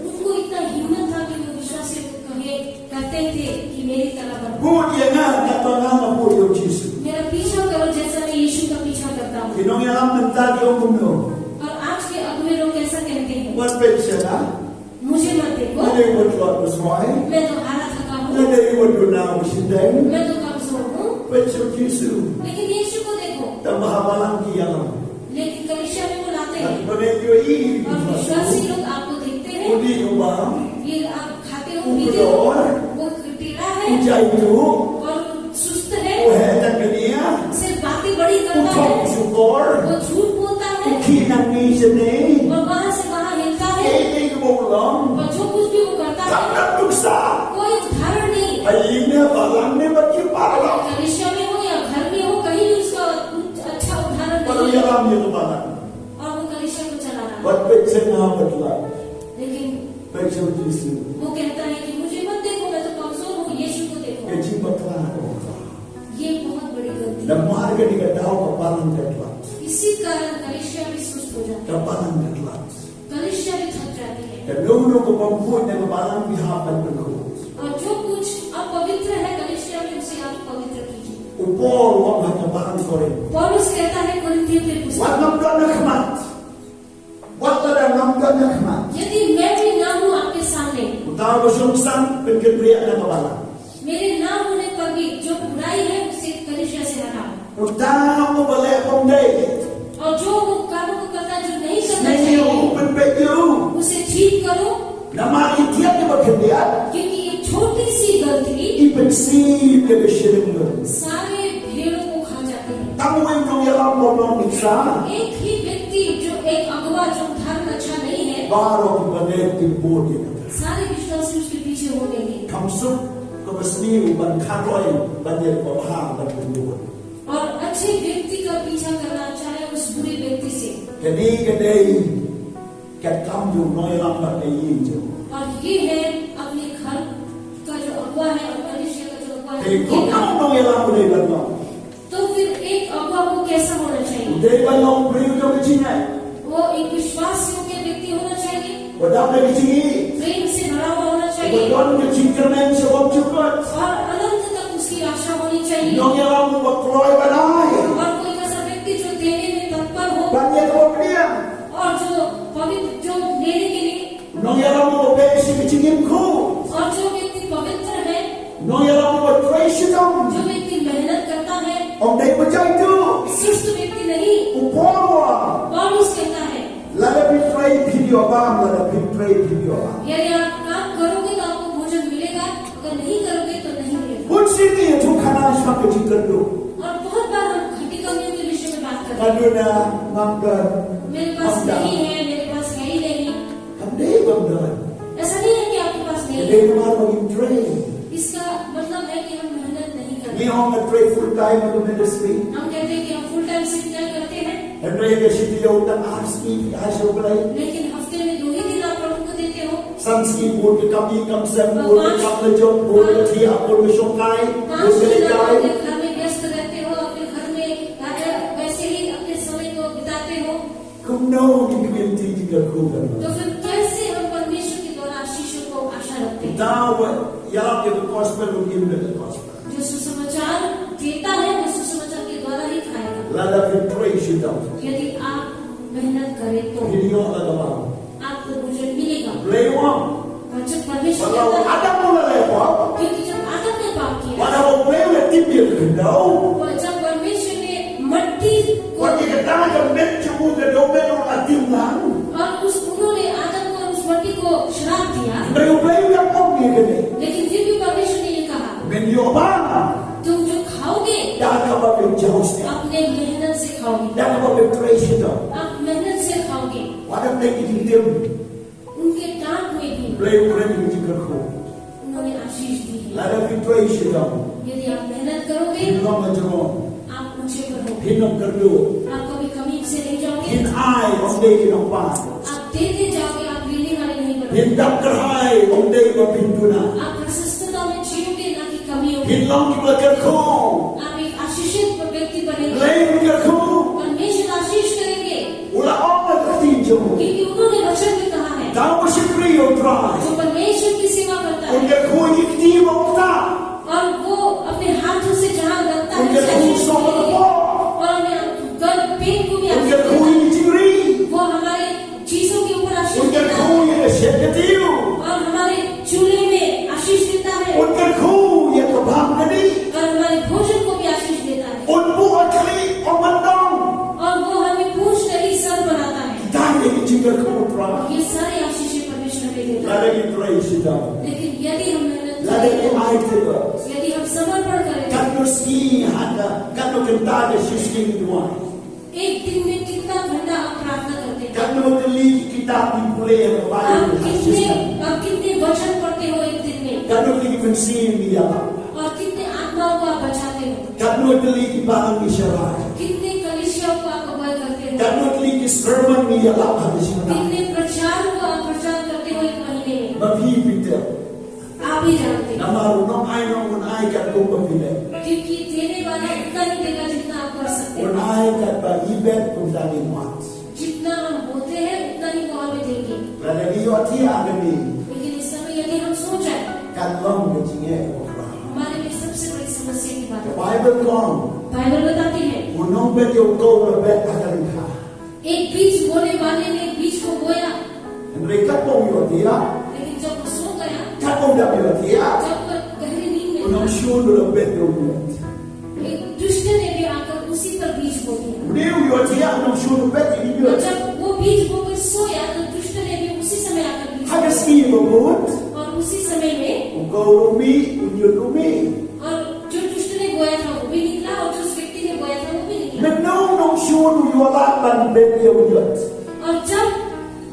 उनको इतना हिम्मत था कि वो विश्वासियों को कहे, कहते थे कि मेरी तरह बनो। Bud ïa nga katba nga nga bud ïa u Jisu. मेरा पीछा करो, जैसा मैं यीशु का पीछा करता हूँ। Ki nongïalam mynta ki ong kumno? और आज के अगुए लोग कैसा कहते हैं? Wat peit sha nga. मुझे मत देखो। Nga dei wat tlot ba swai. मैं तो हारा थका हूँ। Nga dei wat duna ba shyrkhei. मैं तो कमजोर हूँ। Peit sha u Jisu. लेकिन यीशु को देखो। Tang ba ha balang ki ïalam. लेकिन कलीसिया में वो लाते हैं। Ba ngeit ïa i. और विश्वासी लोग आपको देखते हैं। U dih u bam. ये आप खाते हो, पीते हो, वो टेढ़ा है। U jai tuh. और सुस्त है। U heh tang kane. सिर्फ बातें बड़ी करता है। U thok shukor. वो झूठ बोलता है। U khih nangne sha ne. और वहाँ से वहाँ हिलता है। Kaei kaei kaba u long. और जो कुछ भी वो करता है, kam don nuksa. कोई उदाहरण नहीं। Ha ïing ne ha balang ne, bad ki balang. कलीसिया में हो या घर में हो, कहीं भी उसका अच्छा उदाहरण नहीं है। Bad u ïalam ïa ka balang. और वो कलीसिया को चला रहा है। Wat peit sha nga, wat tlot. लेकिन Peit sha u Jisu. वो कहता है कि मुझे मत देखो, मैं तो कमजोर हूँ, यीशु को देखो। Ka jingbakla kaba khraw. ये बहुत बड़ी गलती है। Namar kane ka daw ka balang ka tlot. इसी कारण कलीसिया भी सुस्त हो जाती है। Ka balang ka tlot. कलीसिया भी थक जाती है। Te uno uno uba bud na ka balang, u hap ban pynkhuid. और जो कुछ अपवित्र है कलीसिया में, उसे आप पवित्र कीजिए। U Paul u ong ha ka balang Korinth. पौलुस कहता है कुरिन्थियों के पुस्तक। Wat ngam don ha khmat. Wat lada ngam don ha khmat. यदि मैं भी ना हूँ आपके सामने। Uta uba shong san, pynkynriah na ka balang. मेरे ना होने पर भी जो बुराई है, उसे कलीसिया से हटाओ। Uta uba leh bym dei. और जो वो कामों को करता है, जो नहीं करना चाहिए, sngew, pynpeit ïa u. उसे ठीक करो। Namar i thiat iba khyndiat. क्योंकि ये छोटी सी गलती i pynsiew ïa ka shilyngngoh. सारे भेड़ों को खा जाती है। Tang uwei u nongïalam u long nuksa. एक ही व्यक्ति जो एक अगुवा जो उदाहरण अच्छा नहीं है, baroh kiba ngeit kin bud ïa kata. सारे विश्वासी उसके पीछे हो गए हैं। Kam suk kaba sniew ban kharoi ban ïa kaba bha ban pynbud. और अच्छे व्यक्ति का पीछा करना अच्छा है उस बुरे व्यक्ति से। Kane ka dei ka kam jong u nongïalam bad ka ïing jong u. और ये है अपने घर का जो अगुवा है और कलीसिया का जो अगुवा है, Te kumno u nongïalam u dei ban long? तो फिर एक अगुवा को कैसा होना चाहिए? U dei ban long u briew jong ka jingngeit. वो एक विश्वास योग्य व्यक्ति होना चाहिए। Uba dap da ka jingïeit. प्रेम से भरा हुआ होना चाहिए। Uba don ka jingkyrmen sha u bymjukut. और अनंत तक उसकी आशा होनी चाहिए। U nongïalam uba kloi ban ai. और कोई ऐसा व्यक्ति जो देने में तत्पर हो। Ban ïa kaba pdiang. और जो पवित्र, जो लेने के लिए Nongïalam uba beh sha ka jingim khuid. और जो व्यक्ति पवित्र है, Nongïalam uba trei shitom. जो व्यक्ति मेहनत करता है, Ym dei ba jai tuh. सुस्त व्यक्ति नहीं। U Paul u ong, पौलुस कहता है, Lada phi trei phin ïoh bam, lada phi trei phin ïoh bam. यदि आप काम करोगे तो आपको भोजन मिलेगा, अगर नहीं करोगे तो नहीं मिलेगा। Bun sien ngi ïathuh khana shaphang ka jingkyrduh. और बहुत बार हम घटी कमियों के विषय में बात करते हैं। Nga duna, ngam don, मेरे पास ngam don, नहीं है, मेरे पास है ही नहीं। Kam dei bym don. ऐसा नहीं है कि आपके पास नहीं है। Ka dei namar ba ngim trei. इसका मतलब है कि हम मेहनत नहीं करते। Ngi ong nga trei full time ha ka ministry. हम कहते हैं कि हम फुल टाइम सेवकाई करते हैं। Hynrei ha ka shi taïew tang ar sngi phi ai sha U Blei. लेकिन हफ्ते में दो ही दिन आप प्रभु को देते हो। San sngi bun ka kam ïing kam sem, और bun ka पाँच, kam lajong, bun ka thiah, bun ka shongkai, पाँच bun ka दिन आप leit kai. अपने घर में व्यस्त रहते हो, अपने घर में वैसे ही अपने समय को बिताते हो। Kumno ngin kmen ïa ka jingkyrkhu ka. तो फिर कैसे हम परमेश्वर के द्वारा आशीषों को आशा रखते हैं? Uta uba ïalap ïa ka gospel un im da ka gospel. जो सुसमाचार देता है, वो सुसमाचार के द्वारा ही खाएगा। Lada phi trei shitom. यदि आप मेहनत करें तो। Phin ïoh da kaba. आपको भोजन मिलेगा। Blei u ong. और जब परमेश्वर, Wat la u कहता है, Adam u la leh pop. क्योंकि जब आदम ने पाप किया, Wat la u Blei u la tip ïa ka khyndew. और जब परमेश्वर ने मट्टी को, Wat ïa kata ka met jong u, ka dewmet u la tip lang. और उस, उन्होंने आदम को और उस मट्टी को श्राप दिया। Hynrei u Blei u la ong ïa kane. लेकिन फिर भी परमेश्वर ने ये कहा, Men ïoh bam. तुम जो खाओगे, Da kaba phi jaw sniew. अपने मेहनत से Dang ba phi trei shitom, आप मेहनत से खाओगे। Wat la phi ki jingtim, उनके डांट में भी Blei u kren ïa ki jingkyrkhu. उन्होंने आशीष दी है। Lada phi trei shitom, यदि आप मेहनत करोगे, phin long ha jrong, आप ऊंचे पर होगे। Phin long kyrduh, आप कभी कमी से नहीं जाओगे। Phin ai, ym dei phin ong pan. आप देते जाओगे, आप लेने वाले नहीं बनोगे। Phin dap kyrhai, ym dei ba phin duna. आप प्रशस्तता में जियोगे, ना कि कमियों में। Phin long kiba kyrkhu. आप एक आशीषित व्यक्ति बनेंगे। Blei un kyrkhu. परमेश्वर आशीष करेंगे। U la ong ha ka ktien jong u, क्योंकि उन्होंने वचन में कहा है, uta uba shakri ïa U Trai, जो परमेश्वर की सेवा करता है, un kyrkhu ïa ki kti ba u ktah, और वो अपने हाथों से जहाँ रखता है, un kyrkhu ïa ki sawdong, और हमें गर्भ पेट को भी आशीष देता है। Un kyrkhu ïa ki jingri, वो हमारे चीजों के ऊपर आशीष देता है। Un kyrkhu ïa ka shet ka tiew, और हमारे चूल्हे में आशीष देता है, un kyrkhu ïa ka bam ka dih, और हमारे भोजन को भी आशीष देता है। Un buh ha khlieh, ym ban dong. और वो हमें पूछ नहीं, सर बनाता है। Kita ki dei ki jingkyrkhu U Trai. ये सारी आशीषें परमेश्वर हमें देता है। Lada ngi trei shitom, लेकिन यदि हम मेहनत करें, lada ngi ai te, yadi hum samarpan kare, katno sngi, hata katno kynta ngi shisien duwai. एक दिन में कितना घंटा आप प्रार्थना करते हैं? Katno tylli ki kitab ngi pule ha ka Baibl? आप कितने, आप कितने वचन पढ़ते हो एक दिन में? Katno tylli ki mynsiem ngi ïalap? और कितने आत्माओं को आप बचाते हो? Katno tylli ki balang ngi sharai? कितने कलीसियाओं को आप अगुवाई करते हो? Katno tylli ki sermon ngi ïalap ha ka jingmut? कितने प्रचार को आप प्रचार करते हो एक महीने में? Ba phi phi tip. आप ही जानते हैं। Namar u nongai u nongai katkum ba phi leh. क्योंकि देने वाला उतना ही देगा जितना आप कर सकते हैं। Un ai katba ngi bet kumta ngin wad. जितना हम बोते हैं उतना ही वो हमें देंगे। Lada ngi ïohthiah ha kane, लेकिन इस समय यदि हम सो जाए, ka long ka jingeh kaba khraw. हमारे लिए सबसे बड़ी समस्या की बात है। Ka Baibl ka ong, Bible बताती है, u nongbet ïa u kow u la bet ha ka lyngkha. एक बीज बोने वाले ने बीज को बोया। Hynrei katba u ïohthiah, लेकिन जब वो सो गया, katba u dang ïohthiah, जब वो गहरी नींद में था, u nongshun u la bet ïa u miet. एक दुष्ट ने भी आकर उसी पर बीज बो दिया। Une u ïohthiah, u nongshun u bet ïa u miet. और जब वो बीज बोकर सोया, तो दुष्ट ने भी उसी समय आकर बीज बो दिया। Ha ka sngi ba bud, और उसी समय में, u kow u mih, u miet u mih. और जो दुष्ट ने बोया था, वो भी निकला, और जो उस व्यक्ति ने बोया था, वो भी निकला। Mynno u nongshun u ïoh lad ban bet ïa u miet? और जब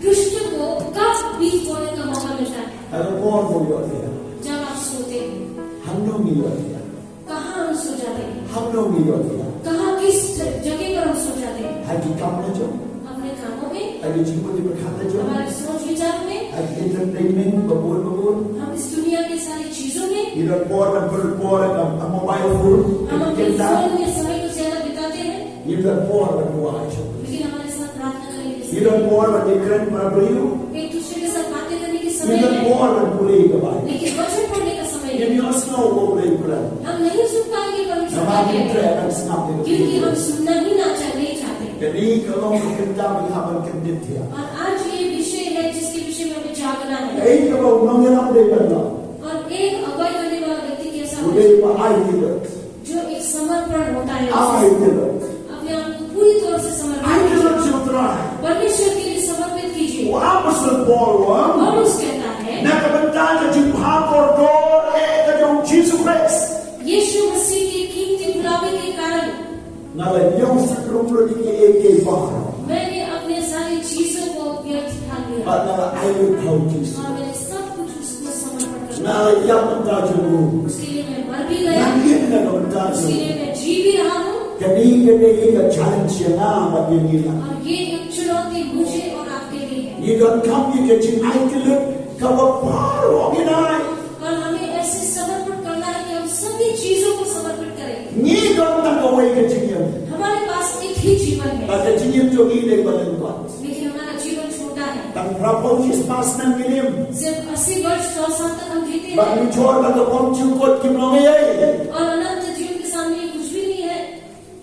दुष्ट को कब बीज बोने का मौका मिलता है? Ha ka por ba u ïohthiah. जब आप सोते हैं। Hangno ngi ïohthiah? कहाँ हम सो जाते हैं? Hangno ngi ïohthiah? कहाँ, किस जगह पर हम सो जाते हैं? Ha ki kam la jong, अपने कामों में, ha ki jingmut jingpyrkhat la jong, हमारे सोच विचार में, ha ki entertainment ba bun ba bun. हम इस दुनिया के सारी चीजों में, ngi don por ban pynlut por ha ka mobile phone, हम अपने फोन में समय को ज्यादा बिताते हैं। Ngi don por ban duwai sha, लेकिन हमारे साथ प्रार्थना करने के समय, ngi don por ban ïakren bad briew, एक दूसरे के साथ बातें करने के समय, ngi don por ban pule ka Baibl, लेकिन वचन पढ़ने का समय नहीं। Ngim ïohsngew ba U Blei u kren, हम नहीं सुन पाएंगे परमेश्वर का वचन, namar ngim treh ban sngap ïa ka, क्योंकि हम सुनना ही ना चाह, नहीं चाहते। Kane ka long ka bynta ba ngi hap ban kyndit ïa. और आज ये विषय है जिसके विषय में हमें जागना है। Kaei kaba u nongïalam u dei ban long? और एक अगुवाई करने वाला व्यक्ति कैसा होना चाहिए? U dei uba ai te lut. जो एक समर्पण होता है, ai te lut, अपने आप को पूरी तरह से समर्पित कीजिए। Ai te lut sha U Trai. परमेश्वर के लिए समर्पित कीजिए। U Apostol Paul u ong, पौलुस कहता है, na ka bynta ka jingbha kordor eh ka jong U Jisu Khrist, यीशु मसीह के कीमती बुलावे के कारण, nga la ñiew sakhlum lut ïa kiei kiei baroh, मैंने अपने सारी चीजों को व्यर्थ ठान लिया। Bad nga la ai lut ha U Jisu. और मैंने सब कुछ उसको समर्पण कर दिया। Nga la ïap na ka bynta jong u. उसके लिए मैं मर भी गया। Nga ïeit na ka bynta jong u. उसके लिए मैं जी भी रहा हूँ। Kane ka dei ka challenge ïa nga bad ïa ngi la. और ये एक चुनौती मुझे और आपके लिए है। Ngi donkam ïa ka jingai te lut kaba baroh ngin ai. और हमें ऐसे समर्पण करना है कि हम सभी चीजों को समर्पित करें। Ngi don tang kawei ka jingim. हमारे पास एक ही जीवन है। Bad ka jingim jong ngi dei ba lyngkot. लेकिन हमारा जीवन छोटा है। Tang phra phew shi spah snem ngin im. सिर्फ अस्सी वर्ष, सौ साल तक हम जीते हैं। Bad mynjur ba ka bymjukut kim long ei ei. और अनंत जीवन के सामने ये कुछ भी नहीं है।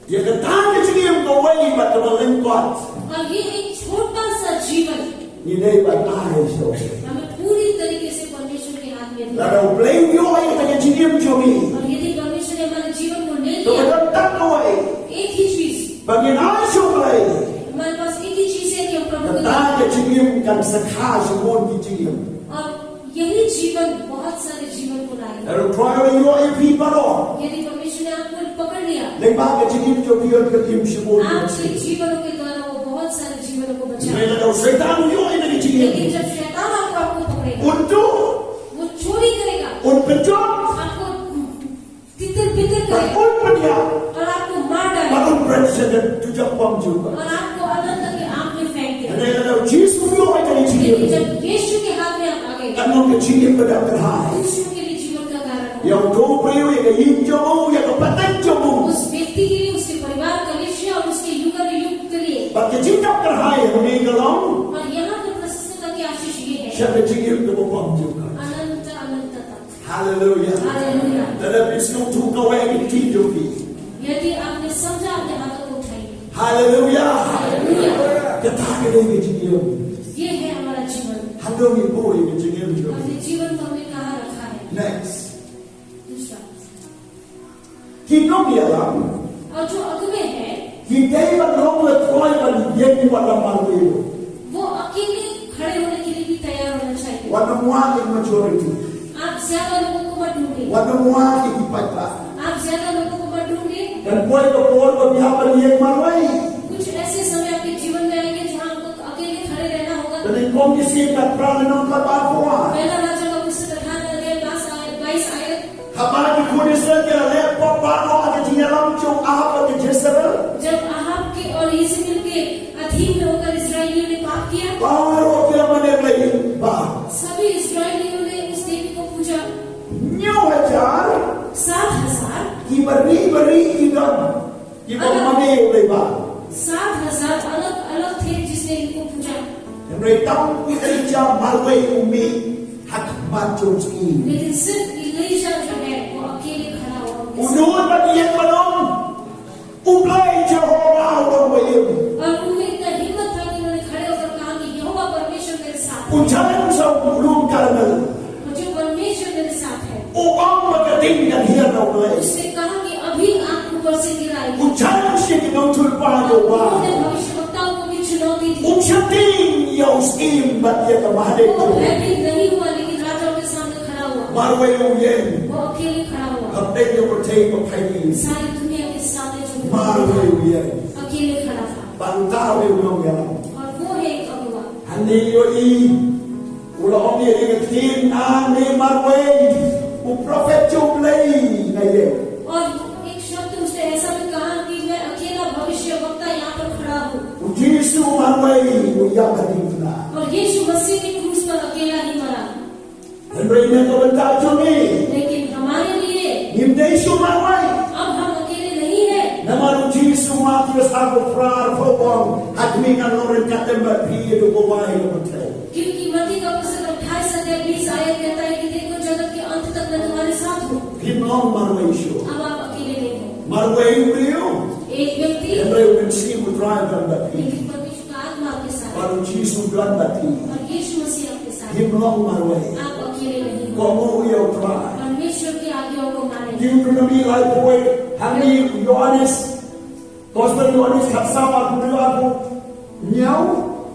Ïa kata ka jingim kawei bad kaba lyngkot, और ये एक छोटा सा जीवन, ngi dei ban ai sha U Blei. हमें पूरी तरीके से परमेश्वर के हाथ में देना। Lada U Blei u ïoh ïa kata ka jingim jong ngi, और यदि परमेश्वर ने हमारे जीवन को ले लिया, to ka don tang kawei, एक ही चीज, ba ngin ai sha U Blei, हमारे पास एक ही चीज है कि हम प्रभु को दें। Kata ka jingim kan sa kha shibun ki jingim. और यही जीवन बहुत सारे जीवन बुलाए। Lada u Trai u la ïoh ïa phi baroh, यदि परमेश्वर ने आपको पकड़ लिया, lyngba ka jingim jong phi u la im shibun. आपके जीवनों के द्वारा वो बहुत सारे जीवनों को बचा। Hynrei lada u Soitan u ïoh ïa ka jingim, लेकिन जब शैतान आपको, आपको पकड़ेगा, un duh, वो चोरी करेगा, un pynjot, आपको तितर बितर bad करेगा, un pynïap, और आपको मार डालेगा, bad un bret sha ka dujok bymjukut. और आपको अनंत के आग में फेंक देगा। Hynrei lada u Jisu u ïoh ïa ka jingim, लेकिन जब यीशु के हाथ में आप आ गए, kan long ka jingim ba dap kyrhai. दूसरों के लिए जीवन का कारण हो। Ïa uto u briew, ïa ka ïing jong u, ïa ka pateng jong u, उस व्यक्ति के लिए, उसके परिवार, कलीसिया और उसके युगानुयुग के लिए। Bad ka jingdap kyrhai hangne ka long, और यहाँ पर प्रशंसा की आशीष ये है, sha ka jingim kaba bymjukut. अनंत अनंत तक। Haleluia. Haleluia. Lada phi sngewthuh kawei ka ktien jong phi, यदि आपने समझा, अपने हाथों को उठाइए। Haleluia. Haleluia. Kata ka dei ka jingim. ये है हमारा जीवन। Hangne ngi buh ïa ka jingim jong ngi. अपने जीवन को हमने कहाँ रखा है? Next. दूसरा। Ki nongïalam, और जो अगुवे हैं, ki dei ban long lehkhlaiñ ban ïeng wat la marwei ruh. वो अकेले खड़े होने के लिए भी तैयार होना चाहिए। Wat nym wad ïa ki majority. आप ज्यादा लोगों को मत ढूंढिए। Wat nym wad ïa ki paidbah. आप ज्यादा लोगों को मत ढूंढिए। Kan poi ka por ba phi hap ban ïeng marwei. कुछ ऐसे समय आपके जीवन में आएंगे जहाँ आपको अकेले खड़े रहना होगा। Dei Nyngkong Shisien dkhot phra, lynnong kaba arphew ar. पहला राजा का पुस्तक अठारह अध्याय बाईस आयत, बाईस आयत। Haba ki khun Israel ki la leh pop baroh ha ka jingïalam jong Ahab bad ka Jezebel, जब अहाब के और यीजेबेल के अधीन में होकर इस्राएलियों ने पाप किया, baroh ki la mane Blei Baal. सभी इस्राएलियों ने उस देवी को पूजा। Hynñiew hajar, सात हज़ार, kiba ri ba ri ki don, kiba mane Blei Baal. सात हज़ार अलग-अलग थे जिसने इनको पूजा। Hynrei tang u Elijah marwei u mih ha khmat jong u syiem. लेकिन सिर्फ एलीशा जो है, वो अकेले खड़ा हुआ। U nud ban ïeng ban ong, U Blei Jehobah u long ba im. और उनमें इतना हिम्मत था कि उन्होंने खड़े होकर कहा कि यहोवा परमेश्वर मेरे साथ है। U challenge sha u lum Karmel. और जो परमेश्वर मेरे साथ है। U ong ba ka ding kan hiar na U Blei. उसने कहा कि अभी आग ऊपर से गिर आएगी। U challenge ïa ki nongïathuhlypa jong u Baal. उन्होंने भविष्यवक्ताओं को भी चुनौती दी। Um shym tieng ïa u syiem bad ïa ka Mahadev. वो भयभीत नहीं हुआ, लेकिन राजाओं के सामने खड़ा हुआ। Marwei u ïeng. वो अकेले खड़ा हुआ। Hapdeng ka pyrthei ba phai. सारी दुनिया के सामने जो marwei u ïeng. अकेले खड़ा था। Bad uta u dei u nongïalam. और वो है एक अगुवा। Hangne ïohi u la ong ïa ka ktien, nga ne marwei, u prophet jong U Blei nga ïeng. और एक शब्द उसने ऐसा भी कहा कि मैं अकेला भविष्यवक्ता यहाँ पर खड़ा हूँ। U Jisu marwei u ïap ha diengphna. और यीशु मसीह भी क्रूस पर अकेला ही मरा। Hynrei na ka bynta jong ngi, लेकिन हमारे लिए ngim dei shuh marwei. अब हम अकेले नहीं हैं। Namar u Jisu, Mathaios arphew phra arphew, u ong, ha khmih ngan long ryngkat lem bad phi haduh ba wai ka pyrthei. क्योंकि मत्ती का पुस्तक अट्ठाईस अध्याय बीस आयत कहता है कि देखो, जगत के अंत तक मैं तुम्हारे साथ हूँ। Phim long marwei shuh. अब आप अकेले नहीं हो। Marwei u briew, एक व्यक्ति, hynrei u Mynsiem u Trai u don bad phi. लेकिन परमेश्वर का आत्मा आपके साथ है। Bad u Jisu u don bad phi. और यीशु मसीह आपके साथ है। Phim long marwei. आप अकेले नहीं हो। Kohnguh ïa u Trai. परमेश्वर की आज्ञाओं को मानें। Deuteronomy laiphew wei, hangne Ïoannis, Gospel Ïoannis khatsaw, arphew hynriew, arphew hynñiew.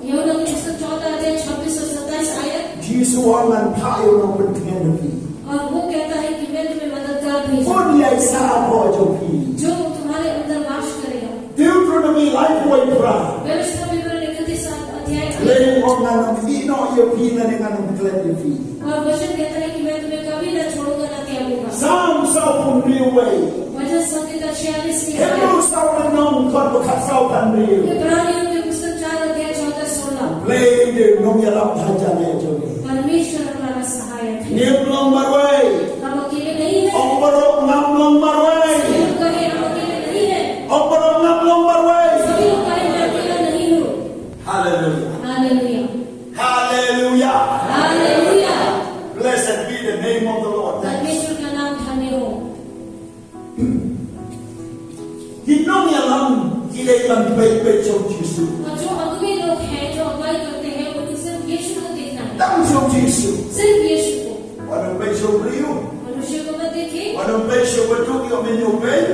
यूहन्ना की पुस्तक चौदह अध्याय छब्बीस और सत्ताईस आयत। Jisu u ong, ngan phah ïa u nongpyntngen ha phi. और वो कहता है कि मैं तुम्हें मददगार भेजूंगा। Bun ïaisah ha ka jong phi. जो तुम्हारे अंदर वास करेगा। Deuteronomy laiphew wei phra. व्यवस्था विवरण इकतीस अध्याय। Blei u ong, ngan ym ïeh noh ïa phi lane ngan ym klet ïa phi. और वचन कहता है कि मैं तुम्हें कभी ना छोड़ूंगा, ना त्यागूंगा। Salm sawphew hynriew wei. भजन संहिता छियालीस की Hebru saw lynnong dkhot ba khatsaw khathynriew. इब्रानियों के पुस्तक चार अध्याय चौदह सोलह। Blei u dei u nongïarap hajan jong ngi. परमेश्वर हमारा सहायक है। Ngim long marwei. हम अकेले नहीं हैं। Ong baroh, ngam long marwei. सभी लोग कहें, हम अकेले नहीं हैं। Ong baroh, ngam long marwei. सभी लोग कहें, मैं अकेला नहीं हूँ। Hallelujah. Hallelujah. Hallelujah. Hallelujah. Blessed be the name of the Lord. परमेश्वर का नाम धन्य हो। Ki nongïalam ki dei ban peit peit sha u Jisu. और जो अगुवे लोग हैं, जो अगुवाई करते हैं, उनको सिर्फ यीशु को देखना है। Tang sha u Jisu. सिर्फ यीशु को। Wat nym peit sha u briew. मनुष्य को मत देखिए। Wat nym peit sha u baduk ïoh mynñiewpeiñ.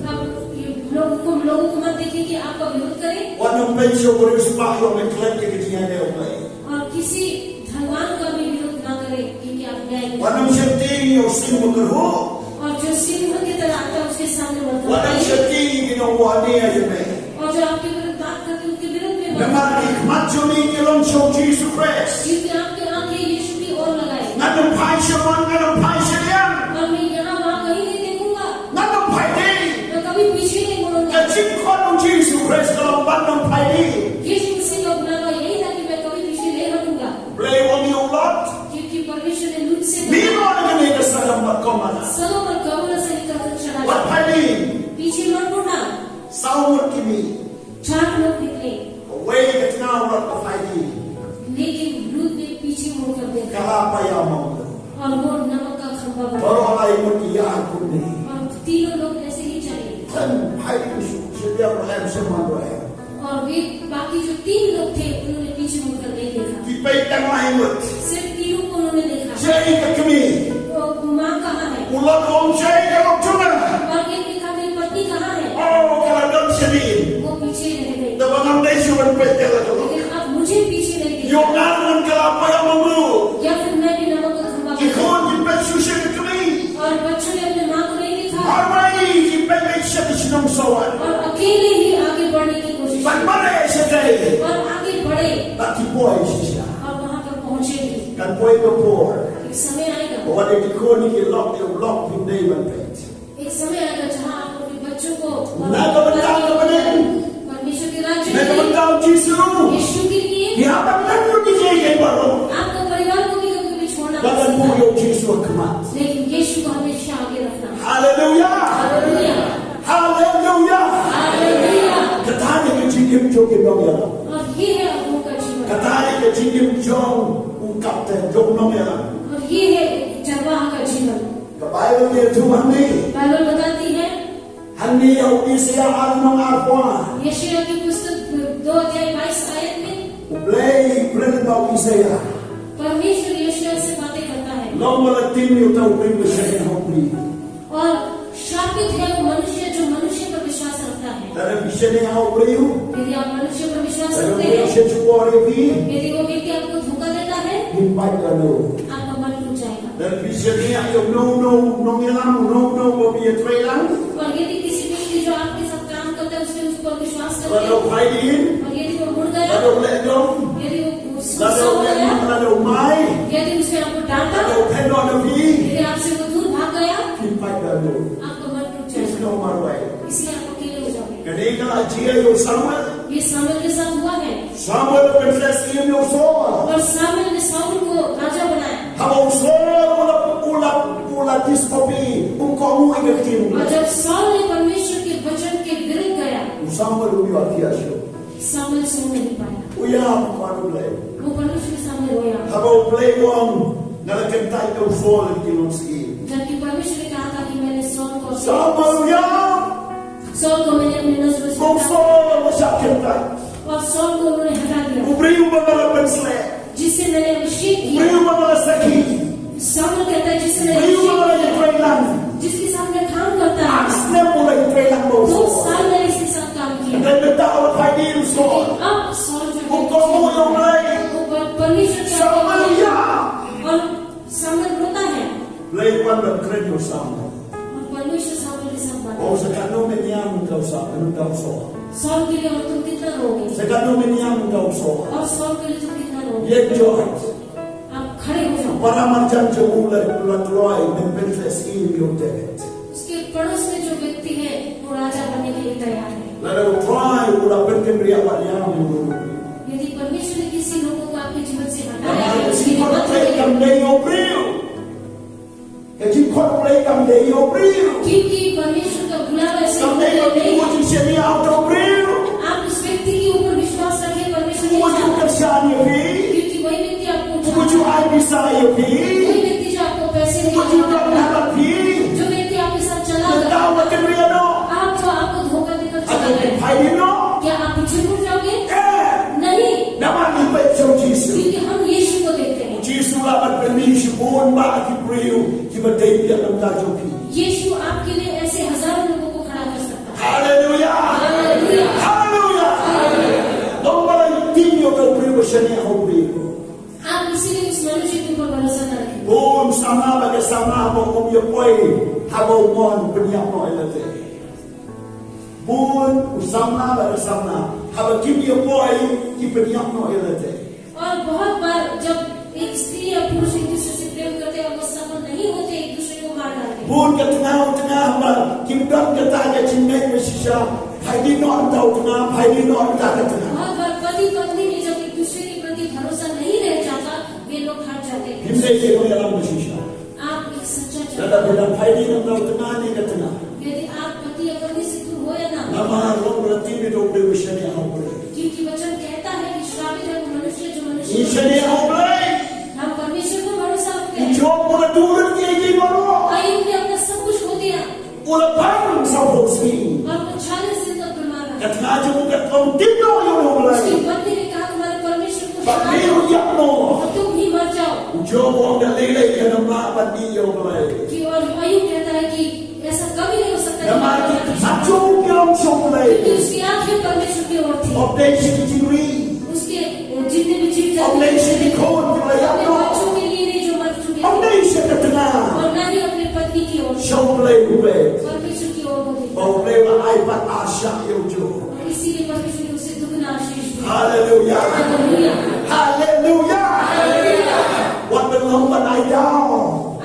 अब ये लोगों को, लोगों को मत देखिए कि आपका विरोध करें। Wat nym peit sha u briew spah ïoh mynta klet ïa ka jingïadei U Blei. और किसी धनवान का भी विरोध ना करें, क्योंकि आप न्याय Wat nym sheptieng ïa u symbud ka ruh. और जो सिंह की तरह आता है, उसके सामने मत खड़े होइए। Wat nym sheptieng ïa ki nongwah nia ïa me. और जो आपके विरुद्ध बात करते हैं, उनके विरुद्ध में मत Namar ki khmat jong me ki long sha u Jisu Khrist. क्योंकि आपके आंखें यीशु की ओर लगाए। Ngan ym phai sha mon, ngan ym phai sha liang. और मैं यहाँ वहाँ कहीं नहीं देखूंगा। Ngan ym phai dih. मैं कभी पीछे नहीं मुड़ूंगा। Ka jingkhot u Jisu Khrist ka long ban nym phai dih. यीशु मसीह का बुलावा यही था कि मैं कभी पीछे नहीं हटूंगा। Blei u ong ïa u Lot. क्योंकि परमेश्वर ने लूत से कहा, Mih noh na kane ka Sodom bad Gomorrah. सदोम और गमोरा से निकल कर चला जा। Wat phai dih. पीछे मत मुड़ना। Saw ngut ki mih. चार लोग निकले। Kawei ka tnga u Lot ka phai dih. लेकिन लूत ने पीछे मुड़कर देखा। Ka la païaw ma u. और वो नमक का खंभा बन गया। Baroh lai ngut ki ïaid kumne. और तीनों लोग ऐसे ही चले। Tang phai dih shu, shu ïa ruh em shu mon ruh em. और वे बाकी जो तीन लोग थे, उन्होंने पीछे मुड़कर नहीं देखा। Ki peit tang lai ngut. सिर्फ तीनों को उन्होंने देखा। Shaei ka kmie? वो माँ कहाँ है? U Lot u ong shaei ka lok jong nga? और एक ने कहा, "मेरी पत्नी कहाँ है?" Oh, ka la don shadien. वो पीछे रह गई। Te ba ngam dei shuh ban peit ïa la ka lok. लेकिन अब मुझे पीछे नहीं देखना। Ïoh nga ruh ngan kylla païaw ma u. या फिर मैं भी नमक का खंभा Ki khun ki peit shuh sha ka kmie. और बच्चों ने अपने माँ को नहीं देखा। Hynrei ki peit beit sha ka shnong Sodom. और अकेले ही आगे बढ़ने की कोशिश Ban mareh shatei. और आगे बढ़े। Bad ki poi shisha. और वहाँ पर पहुँचे भी। Kan poi ka por. एक समय आएगा। Ba wat ïa ki khun ki lok, ki lok phin dei ban peit. एक समय आएगा जहाँ आप अपने बच्चों को Na ka bynta ka bneng. परमेश्वर के राज्य Na ka में bynta u Jisu. यीशु के लिए Ki hap ban leh lut ïa kiei kiei baroh. आपका परिवार को भी कभी-कभी छोड़ना Ba pyn buh ïa u Jisu ha khmat. लेकिन यीशु को हमेशा आगे रखना। Haleluia. Hallelujah. Haleluia. Hallelujah. Kata dei ka jingim jong ki nongïalam. और ये है अगुओं का जीवन। Kata dei ka jingim jong u kapten jong u nongïalam. और ये है चरवाहा का जीवन। Ka Baibl ka ïathuh hangne. Bible बताती है। Hangne ha u Isaïah ar lynnong arphew ar. यशायाह की पुस्तक दो अध्याय बाईस आयत में। U Blei u kren bad u Isaïah. परमेश्वर यशायाह से बातें करता है। Long ba la tim ïa uta u briew ba shaniah ha u briew. और शापित है वो मनुष्य जो मनुष्य पर विश्वास रखता है। Lada phi shaniah ha u briew. यदि आप मनुष्य पर विश्वास Lada u रखते briew हैं, u shah ju bor ïa phi. यदि वो व्यक्ति आपको धोखा देता है, Phin pait da u. आपका मन टूट जाएगा। Lada phi shaniah ïa uno uno u nongïalam, uno uno uba phi ïatreilang. और यदि किसी व्यक्ति जो आपके साथ काम करता है, उसने उस पर विश्वास करके Lada u phai dien. और यदि वो मुड़ गया Lada u leh jong. यदि वो गुस्सा Lada u हो गया, leh, lada u mai. यदि उसने आपको डांटा, Lada u phet noh na phi. यदि आपसे वो दूर भाग गया, Phin pait da u. आपका मन टूट जाएगा। Phin ym marwei. इसलिए आप अकेले हो जाओगे। Kane ka la jia ïa u Samuel. ये सामुएल के साथ हुआ है। Samuel u pynsleh syiem ïa u Saul. और सामुएल ने शाऊल को राजा बनाया। Haba u Saul u la, u la, u la disobey, um kohnguh ïa ka ktien. और जब शाऊल ने परमेश्वर के वचन के विरुद्ध गया, U Samuel um ïoh thiah shuh. शाऊल सो नहीं पाया। U ïap ha khmat U Blei. वो परमेश्वर के सामने रोया। Haba U Blei u ong, nga la kyntait ïa u Saul ïa ki nongsyiem. जबकि परमेश्वर ने कहा था कि मैंने शाऊल को Samuel u ïap. शाऊल को मैंने अपनी नजरों से Kum हटा Saul u shah kyntait. और शाऊल को उन्होंने हटा दिया। U briew uba nga la pynsleh. जिससे मैंने अभिषेक किया। U briew uba nga la sakhi. शाऊल कहता है, जिससे मैंने U briew uba nga la ïatreilang. जिसके साथ मैं काम करता हूँ। Ar snem u la ïatreilang bad u Saul. दो साल मैंने इसके साथ काम किया। Hynrei mynta haba phai dien u Saul. अब शाऊल जो Um kohnguh ïa U Blei. वो पर-, परमेश्वर के Samuel u ïap. और शाऊल रोता है। Blei u wan ban kren ïa u Samuel. और परमेश्वर शाऊल के साथ बात Ong sa katno mynta mynta u Saul, mynta u Saul. शाऊल के लिए और तुम कितना रोओगे? Sa katno mynta mynta u Saul. और शाऊल के लिए तुम कितना रोओगे? Ïeng jot. आप खड़े हो जाओ। Para marjan jong u la, la kloi ban pynsleh syiem ïa u David. उसके पड़ोस में जो व्यक्ति है, वो राजा बनने के लिए तैयार है। Lada u Trai u la pynkynriah bad ïa u. यदि परमेश्वर ने किसी लोगों को आपके जीवन से हटाया है, Namar ka jingkhot U Blei kam dei ïa u briew. Ka jingkhot U Blei kam dei ïa u briew. क्योंकि परमेश्वर का बुलावा ऐसे Kam dei ïa u briew, jingshaniah ha uta u briew. आप उस व्यक्ति के ऊपर विश्वास रखें, परमेश्वर के Uba ju ऊपर। kyrshan ïa phi. क्योंकि वही व्यक्ति आपको Uba ju ai pisa ïa phi. वही व्यक्ति जो आपको पैसे Uba ju देगा, don ha bad phi. जो व्यक्ति आपके साथ चला Mynta u la kynriah noh. आपको, आपको धोखा देकर चला गया। Hato phi phai dien noh? क्या आप पीछे मुड़ जाओगे? Eh. नहीं। Namar ngi peit sha u Jisu. क्योंकि हम यीशु को देखते हैं। U Jisu u lah ban pynmih shibun bah ki briew kiba dei biang namar jong phi. यीशु आपके लिए ऐसे हजारों लोगों को खड़ा कर सकता है। Haleluia. Haleluia. Haleluia. Long ba la tim ïa uta u briew ba shaniah ha u briew. आप इसीलिए उस मनुष्य के ऊपर भरोसा न रखें। Bun u samla bad ka samla haba um ïa poi, haba u mon pynïap noh ïa lade. Bun u samla bad ka samla haba kim ïa poi, ki pynïap noh ïa lade. और बहुत बार जब एक स्त्री या पुरुष एक दूसरे से प्रेम करते हैं और वो सफल नहीं होते, एक दूसरे को मार डालते हैं। Bun ka tnga u tnga haba kim don kata ka jingngeit ba shisha, phai dih noh ïa uta u tnga, phai dih noh ïa uta ka tnga. बहुत बार पति पत्नी में जब एक दूसरे के प्रति भरोसा नहीं रह जाता, वे लोग हट जाते हैं। Phim dei ki nongïalam ba shisha. आप एक सच्चा church. Lada phi dang phai dih noh ïa uta u tnga ne ka tnga, यदि आप पति या पत्नी से दूर हो या ना, namar long ba la tip ïa U Blei u shaniah ha U Blei. क्योंकि वचन कहता है कि श्रापित है वो मनुष्य जो मनुष्य, ngi shaniah ha U Blei. हम परमेश्वर पर भरोसा रखते हैं। U Job u la duh lut ïa ki baroh. अय्यूब ने अपना सब कुछ खो दिया। U la phang saw phew sngi. और वो चालीस दिन तक बीमार रहा। Ka tnga jong u ka ong, tip noh ïa U Blei. उसकी पत्नी ने कहा, तुम्हारे परमेश्वर को, bad me ruh ïap noh. और तुम भी मर जाओ। U Job u ong, da lei lei ngam lah ban dih ïa U Blei. कि और अय्यूब कहता है कि ऐसा कभी नहीं हो सकता कि, namar ki ktah jong u ki long sha U Blei. क्योंकि उसकी आंखें परमेश्वर की ओर थी। Ym dei sha ki jingri. उसके जितने भी जीव जंतु, ym dei sha ki khun kiba la ïap noh. अपने बच्चों के लिए नहीं जो मर चुके हैं। Ym dei sha ka tnga. और ना ही अपने पत्नी की ओर। Sha U Blei u beit. परमेश्वर की ओर वो देखा। Ba U Blei u la ai pat arshah ïa u Job. और इसीलिए परमेश्वर ने उसे दुगना आशीष दिया। Haleluia. Hallelujah. Haleluia. Wat ban long ban ai daw.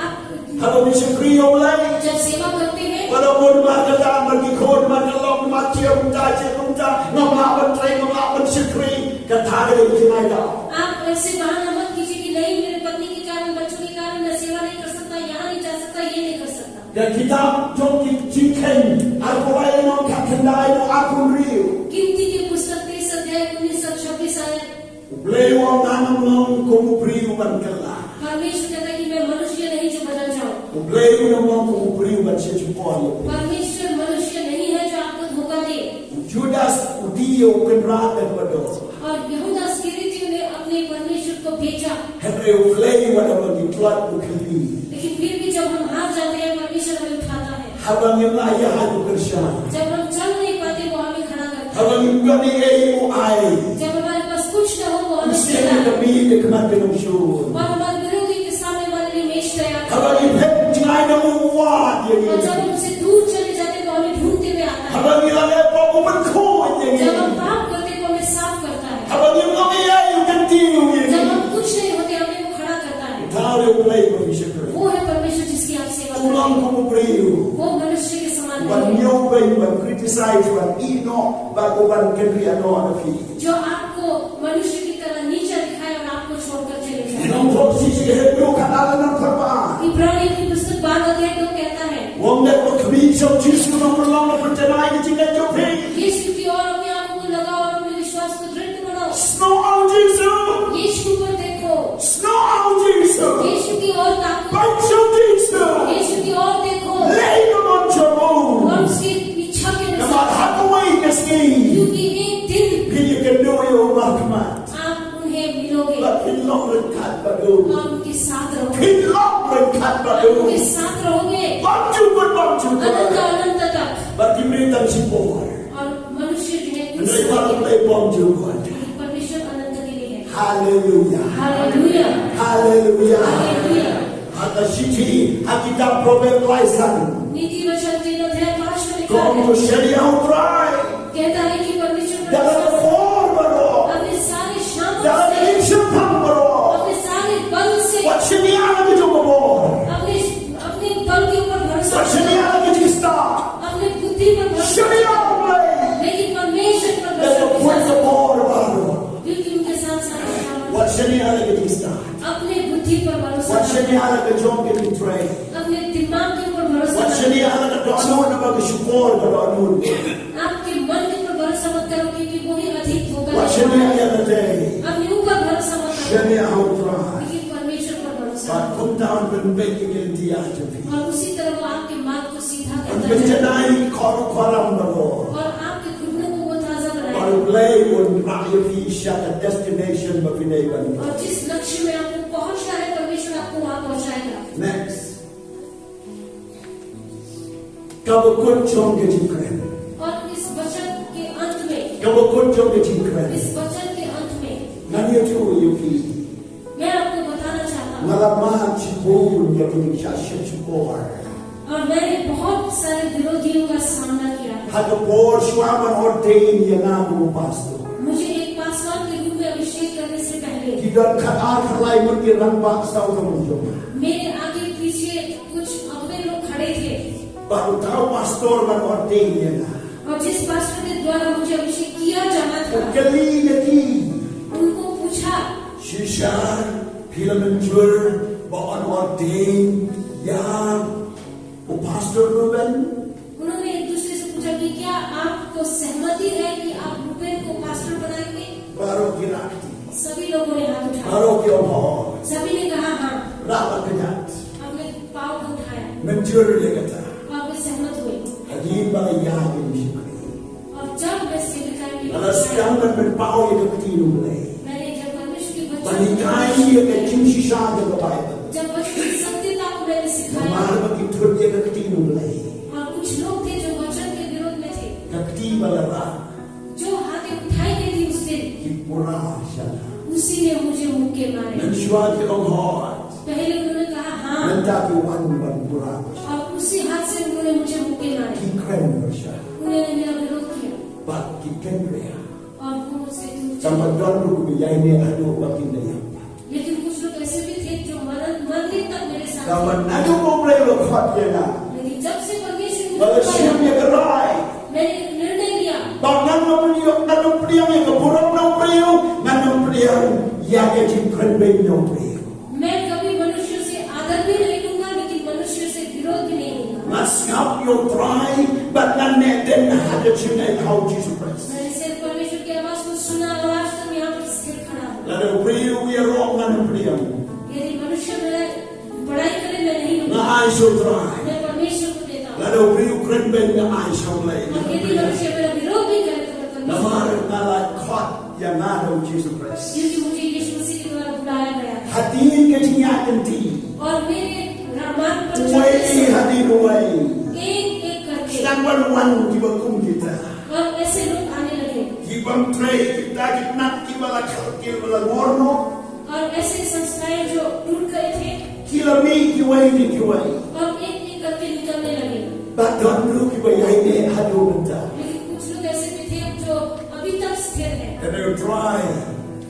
आप Haba ngi shakri ïa U Blei, जब सेवा करते हैं, wat ong, namar kata, namar ki khun, namar ka lok, namar jia kumta, jia kumta, ngam lah ban trei, ngam lah ban shakri. Kata ka dei ka jingai daw. आप ऐसे बहाना मत कीजिए कि नहीं, मेरे पत्नी के कारण, बच्चों के कारण मैं सेवा नहीं कर सकता, यहाँ नहीं जा सकता, ये नहीं कर सकता। Ka kitab jong ki Jingkheiñ arphew lai, lynnong khatkhyndai, arphew hynriew. गिनती के पुस्तक तेईस अध्याय उन्नीस और छब्बीस आयत। U Blei u ong, nga ngam long kum u briew ban kylla. परमेश्वर कहता है कि मैं मनुष्य नहीं जो बदल जाऊं। U Blei um long kum u briew ban shah jubor ïa phi. परमेश्वर मनुष्य नहीं है जो आपको धोखा दे। U Judas u die ïa u Kynrad da kaba dor. और यहूदा इस्करियोती ने अपने परमेश्वर को बेचा। Hynrei U Blei, wat haba ngi tlot u khyllie. लेकिन फिर भी जब हम हार जाते हैं, परमेश्वर हमें उठाता है। Haba ngim lah ïaid u kyrshan. जब हम चल नहीं पाते, वो हमें खड़ा करता है। Haba ngim don ei ei u ai. जब हमारे पास कुछ ना हो, वो हमें, u sien, देता है। Ka mih ha khmat ka nongshun. और हमारे विरोधी के सामने हमारे लिए मेज तैयार करता है। Haba ngi phet jngai na u, u wad ïa ngi. और जब हम उनसे दूर चले जाते हैं, वो हमें ढूंढते हुए आता है। Haba ngi la leh pop, u pynkhuid ïa ngi. जब हम पाप करते हैं, वो हमें साफ करता है। Haba ngim long ei ei, u kyntiew ïa ngi. जब हम कुछ नहीं होते, हमें वो खड़ा करता है। Uta u dei U Blei uba phi shakri. वो है परमेश्वर जिसकी आप सेवा करते हैं। Um long kum u briew. वो मनुष्य के समान नहीं है। Ban ñiewbeiñ, ban criticize, ban ïehnoh, bad ban kynriah noh na phi. जो आपको मनुष्य की तरह नीचा दिखाए और आपको छोड़कर चले जाए। Ngi ong, Paul, sha ki Hebru khatar lynnong khatphra. इब्रानियों की पुस्तक बारह अध्याय दो कहता है, u ong, leit khmih sha U Jisu u nongpynlong, ban pynjanai ïa ka jingngeit jong phi. यीशु की ओर अपनी आंखों को लगाओ और अपने विश्वास को दृढ़ बनाओ। Snoh ha U Jisu. यीशु पर देखो। Snoh ha U Jisu. यीशु की ओर ताको। Peit sha U Jisu. यीशु की ओर देखो। Leh ïa ka mon jong u. और उसकी इच्छा के अनुसार। Namar ha kawei ka sngi, क्योंकि एक दिन, phin ïakynduh ïa u markhmat. आप उन्हें मिलोगे। Bad phin long ryngkat bad u. और उनके साथ रहोगे। Phin long ryngkat bad u. आप उनके साथ रहोगे। Bymjukut, bymjukut. अनंत, अनंत तक। Bad kim dei tang shipor. और मनुष्य जो है, hynrei baroh U Blei bymjukut. परमेश्वर अनंत के लिए है। Haleluia. Hallelujah. Haleluia. Hallelujah. Ha ka shithi, ha kitab Proverb lai san. नीति वचन तीन अध्याय पाँच में लिखा है। Ka ong, to shaniah ha U Trai. कहता है कि परमेश्वर, da la ka por baroh, अपने सारे सामर्थ्य, da la ka jingshemphang baroh, अपने सारे बल से, wat shaniah ha la ka jong ka bor, अपने, अपने बल के ऊपर भरोसा, wat shaniah ha la ka jingstad, अपने बुद्धि पर भरोसा, shaniah ha U Blei, लेकिन परमेश्वर पर, da la ka por, भरोसा, ka bor baroh, क्योंकि उनके साथ सारे सामर्थ्य, wat shaniah ha la ka jingstad, अपने बुद्धि पर भरोसा, wat shaniah ha la ka jong ka jingtrei, अपने दिमाग के ऊपर भरोसा, wat shaniah ha la ka dohnud, namar ka shukor ka dohnud. आपके मन के ऊपर भरोसा मत करो, क्योंकि वो ही अधिक धोखा देगा। Wat shaniah ïa lade. अपने ऊपर भरोसा मत करो, shaniah ha U Trai, लेकिन परमेश्वर पर भरोसा करो। Bad kumta un pynbeit ïa ki lynti ïar jong phi. और उसी तरह वो आपके मार्ग को सीधा करता जाएगा। Un pynjanai ïa ki khor u khor ram baroh. और आपके घुटनों को वो ताजा बनाएगा। Bad U Blei un rah ïa phi sha ka destination ba phi dei ban. और जिस लक्ष्य में आपको पहुंचना है, परमेश्वर आपको वहां पहुंचाएगा। Next. Kaba kut jong ka jingkren. और इस वचन के अंत में, kaba kut jong ka jingkren, इस वचन के अंत में, ngan ïathuh ïa phi, मैं आपको बताना चाहता हूँ, nga la mad Bun ïa ki jingshah shukor. और मैंने बहुत सारे विरोधियों का सामना किया। Ha ka por shuwa ban ordain ïa nga kum u pastor, मुझे एक पास्टर के रूप में अभिषेक करने से पहले ki don khatar khatlai ngut ki rangbah sawdong jong nga. मेरे आगे पीछे कुछ अगुवे लोग खड़े थे। Bad uta u pastor ban ordain ïa nga, और जिस पास्टर के द्वारा मुझे अभिषेक किया जाना था, u kylli ïa ki, उनको पूछा, shisha phi la mynjur ba yn ordain ïa u pastor Ruben? उन्होंने एक दूसरे से पूछा कि क्या आपको सहमति है कि आप रूबेन को पास्टर बनाएंगे? Baroh ki rah kti. सभी लोगों ने हाथ उठाया। Baroh ki ong hooid. सभी ने कहा हाँ। Rah bad kjat. हमने पाँव को उठाया। Mynjur ïa kata. और वे सहमत हुए। Hadien ba la ïaid ïa u shakri, और जब मैं सेविकाई में, ba la sdang ban pynpaw ïa ka ktien U Blei, मैंने जब परमेश्वर की वचन, ban hikai ïa ka jingshisha jong ka Baibl, जब वचन की सत्यता को मैंने सिखाया, namar ba ki thut ïa ka ktien U Blei, और कुछ लोग थे जो वचन के विरोध में थे, ka kti ba la rah, जो हाथ उठाई गई थी उस दिन, ki pura sha nga. उसी ने मुझे मुक्के मारे। Mynshuwa ki ong hooid. पहले उन्होंने कहा हाँ, mynta ki wan ban pura. और उसी हाथ से उन्होंने मुझे मुक्के मारे। Ki kren bha sha, उन्होंने मेरा विरोध किया। Bad ki kren bha. और वो मुझसे दूर चले। Tang ba don ruh kiba ïaineh haduh ba kin da ïap. लेकिन कुछ लोग ऐसे भी थे जो मरण, मरने तक मेरे साथ थे। Tang ba naduh ba U Blei u la khot ïa nga, लेकिन जब से परमेश्वर ने, ba la shim ïa ka rai, मैंने एक निर्णय लिया, ba ngan ym pdiang, ngan ym pdiang ïa ka burom na u briew, ngan ym pdiang ïa ka jingkren beiñ na u briew. मैं कभी मनुष्य से आदर भी नहीं लूंगा, लेकिन मनुष्य से विरोध भी नहीं लूंगा। Nga sngap ïa U Trai bad nga neh dien ha ka jingaiei ha U Jisu Khrist. मैंने सिर्फ परमेश्वर की आवाज को सुना और आज तक यहाँ पर स्थिर खड़ा हूँ। Lada u briew u ïaroh, ngan ym pdiang. यदि मनुष्य मेरा बड़ाई करे, मैं नहीं लूंगा। Nga ai sha U Trai. मैं परमेश्वर को देता हूँ। Lada u briew u kren beiñ, nga ai sha U Blei. और यदि मनुष्य मेरा विरोध भी करे, तो मैं परमेश्वर, namar nga la khot ïa nga da U Jisu Khrist. क्योंकि मुझे यीशु मसीह के द्वारा बुलाया गया है। Hadien ka jingïaid lynti, और मेरे मार्ग पर चलते समय, uwei hadien uwei, एक एक करके, sdang ban wan kiba kum kita. और ऐसे लोग आने लगे। Ki bym trei, kita ki tnat kiba la khal, kiba la ngor noh, और ऐसे संस्थाएं जो टूट गए थे, ki la mih kiwei na kiwei, और एक एक करके निकलने लगे। Bad don ruh kiba ïaineh haduh mynta. लेकिन कुछ लोग ऐसे भी थे जो अभी तक स्थिर हैं। Kane U Trai,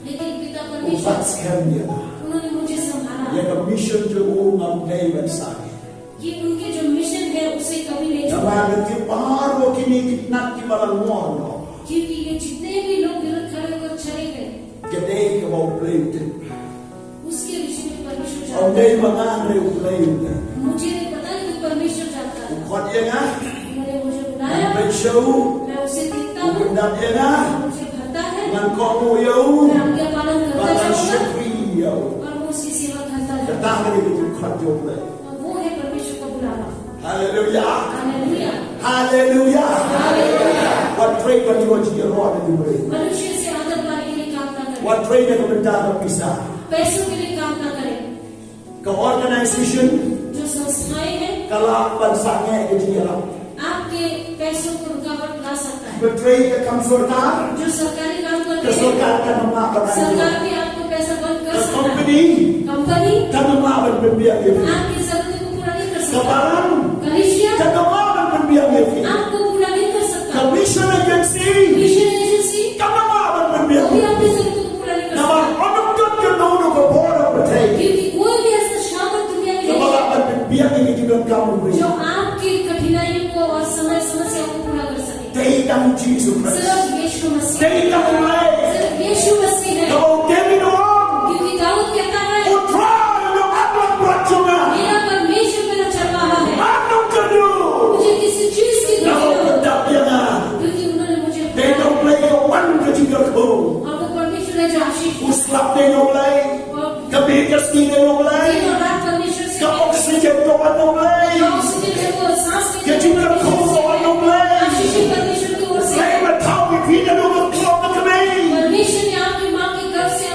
लेकिन पिता u परमेश्वर, bat skhem ïa nga, उन्होंने मुझे संभाला, ïa ka mission jong u ngam dei ban sangeh, कि उनके जो मिशन है उसे कभी नहीं छोड़ा। Namar ngi tip baroh kine ki tnat kiba la ngor noh, क्योंकि ये जितने भी लोग विरोध खड़े होकर चले गए, ka dei kaba U Blei u tip. उसके विषय में परमेश्वर, ym dei ba nga, hynrei U Blei u tip. मुझे नहीं पता, लेकिन परमेश्वर जानता है। U khot ïa nga, uन्होंने मुझे बुलाया, ngan peit sha u, मैं उसे देखता हूँ, u pyndap ïa nga, वो मुझे भरता है, ngan kohnguh ïa u, मैं आज्ञा पालन करता जाऊंगा, bad ngan shakri ïa u. और मैं उसकी सेवा करता जाऊंगा। Kata ka dei ka jingkhot jong U Blei. और वो है परमेश्वर का बुलावा। Haleluia. Hallelujah. Haleluia. Hallelujah. Wat trei ban ïoh jingïaroh na U Blei. मनुष्य से आदर पाने के लिए काम ना करें। Wat trei na ka bynta ka pisa. पैसों के लिए काम ना करें। Ka organisation, जो संस्थाएं हैं, ka lah ban sangeh ka jingïarap. आपके पैसों को रुकावट ला सकता है। Kiba trei ka kam sorkar, जो सरकारी काम करते हैं, ka sorkar kan ym lah ban ai jingïarap. सरकार भी आपको पैसा बंद कर सकता है। Ka company, company, kan ym lah ban pynbiang ïa phi. आपकी जरूरतों को पूरा नहीं कर सकता। Ka balang, कलीसिया, kan ym lah ban pynbiang ïa phi. आपको पूरा नहीं कर सकता। Ka mission agency, mission agency, kan ym lah ban pynbiang, वो भी आपकी जरूरतों को पूरा नहीं कर सकता। Namar ym don kano kano ka bor ha pyrthei, क्योंकि कोई भी ऐसा शामत दुनिया में नहीं है, kaba lah ban pynbiang ïa ki jingdonkam U Blei, जो आपकी कठिनाइयों को और समय समस्या को पूरा कर सके। Dei tang U Jisu Khrist. सिर्फ यीशु मसीह। Dei tang U Blei. सिर्फ यीशु मसीह है। Namar u David u ong, क्योंकि दाऊद कहता है, U Trai u nongaplangbrot jong nga, मेरा परमेश्वर मेरा चरवाहा है, ngan ym kyrduh, मुझे किसी चीज की कमी नहीं होगी, namar u pyndap ïa nga. क्योंकि उन्होंने मुझे, dei na U Blei ka wan ka jingkyrkhu. और वो परमेश्वर है जो आशीष, u slap dei na U Blei. Ka mih ka sngi dei na U Blei. दिन और रात परमेश्वर से। Ka oxygen ka wan na U Blei. जो ऑक्सीजन है वो सांस लेने, ka jingkyrkhu ka wan na U Blei. आशीष परमेश्वर की ओर से। Blei u la thaw ïa phi naduh ka khlaw ka kmie. परमेश्वर ने आपकी माँ के गर्भ से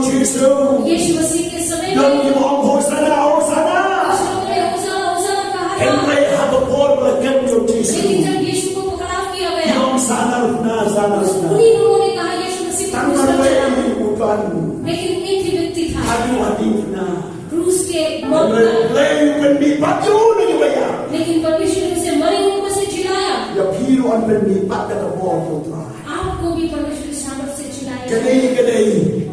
Jisu. यीशु मसीह के समय में Don kiba ong Hosanna, Hosanna. कुछ लोगों ने होसाना, होसाना कहा था। Hynrei ha ka por ba la kem ïa u Jisu, लेकिन जब यीशु को पकड़ाव किया गया, ki ong, "Sah na ruh na, sah na ruh na." उन्हीं लोगों ने कहा, "यीशु मसीह को क्रूस पर चढ़ाओ।" Tang marwei u don. लेकिन एक ही व्यक्ति था। Haduh hadien na. क्रूस के मौत तक। Hynrei U Blei u pynmih pat ïa u na kiba ïap. लेकिन परमेश्वर ने उसे मरे हुए में से जिलाया। Ïa phi ruh yn pynmih pat da ka bor jong U Trai. आपको भी परमेश्वर की सामर्थ से जिलाया जाएगा। Kane ka dei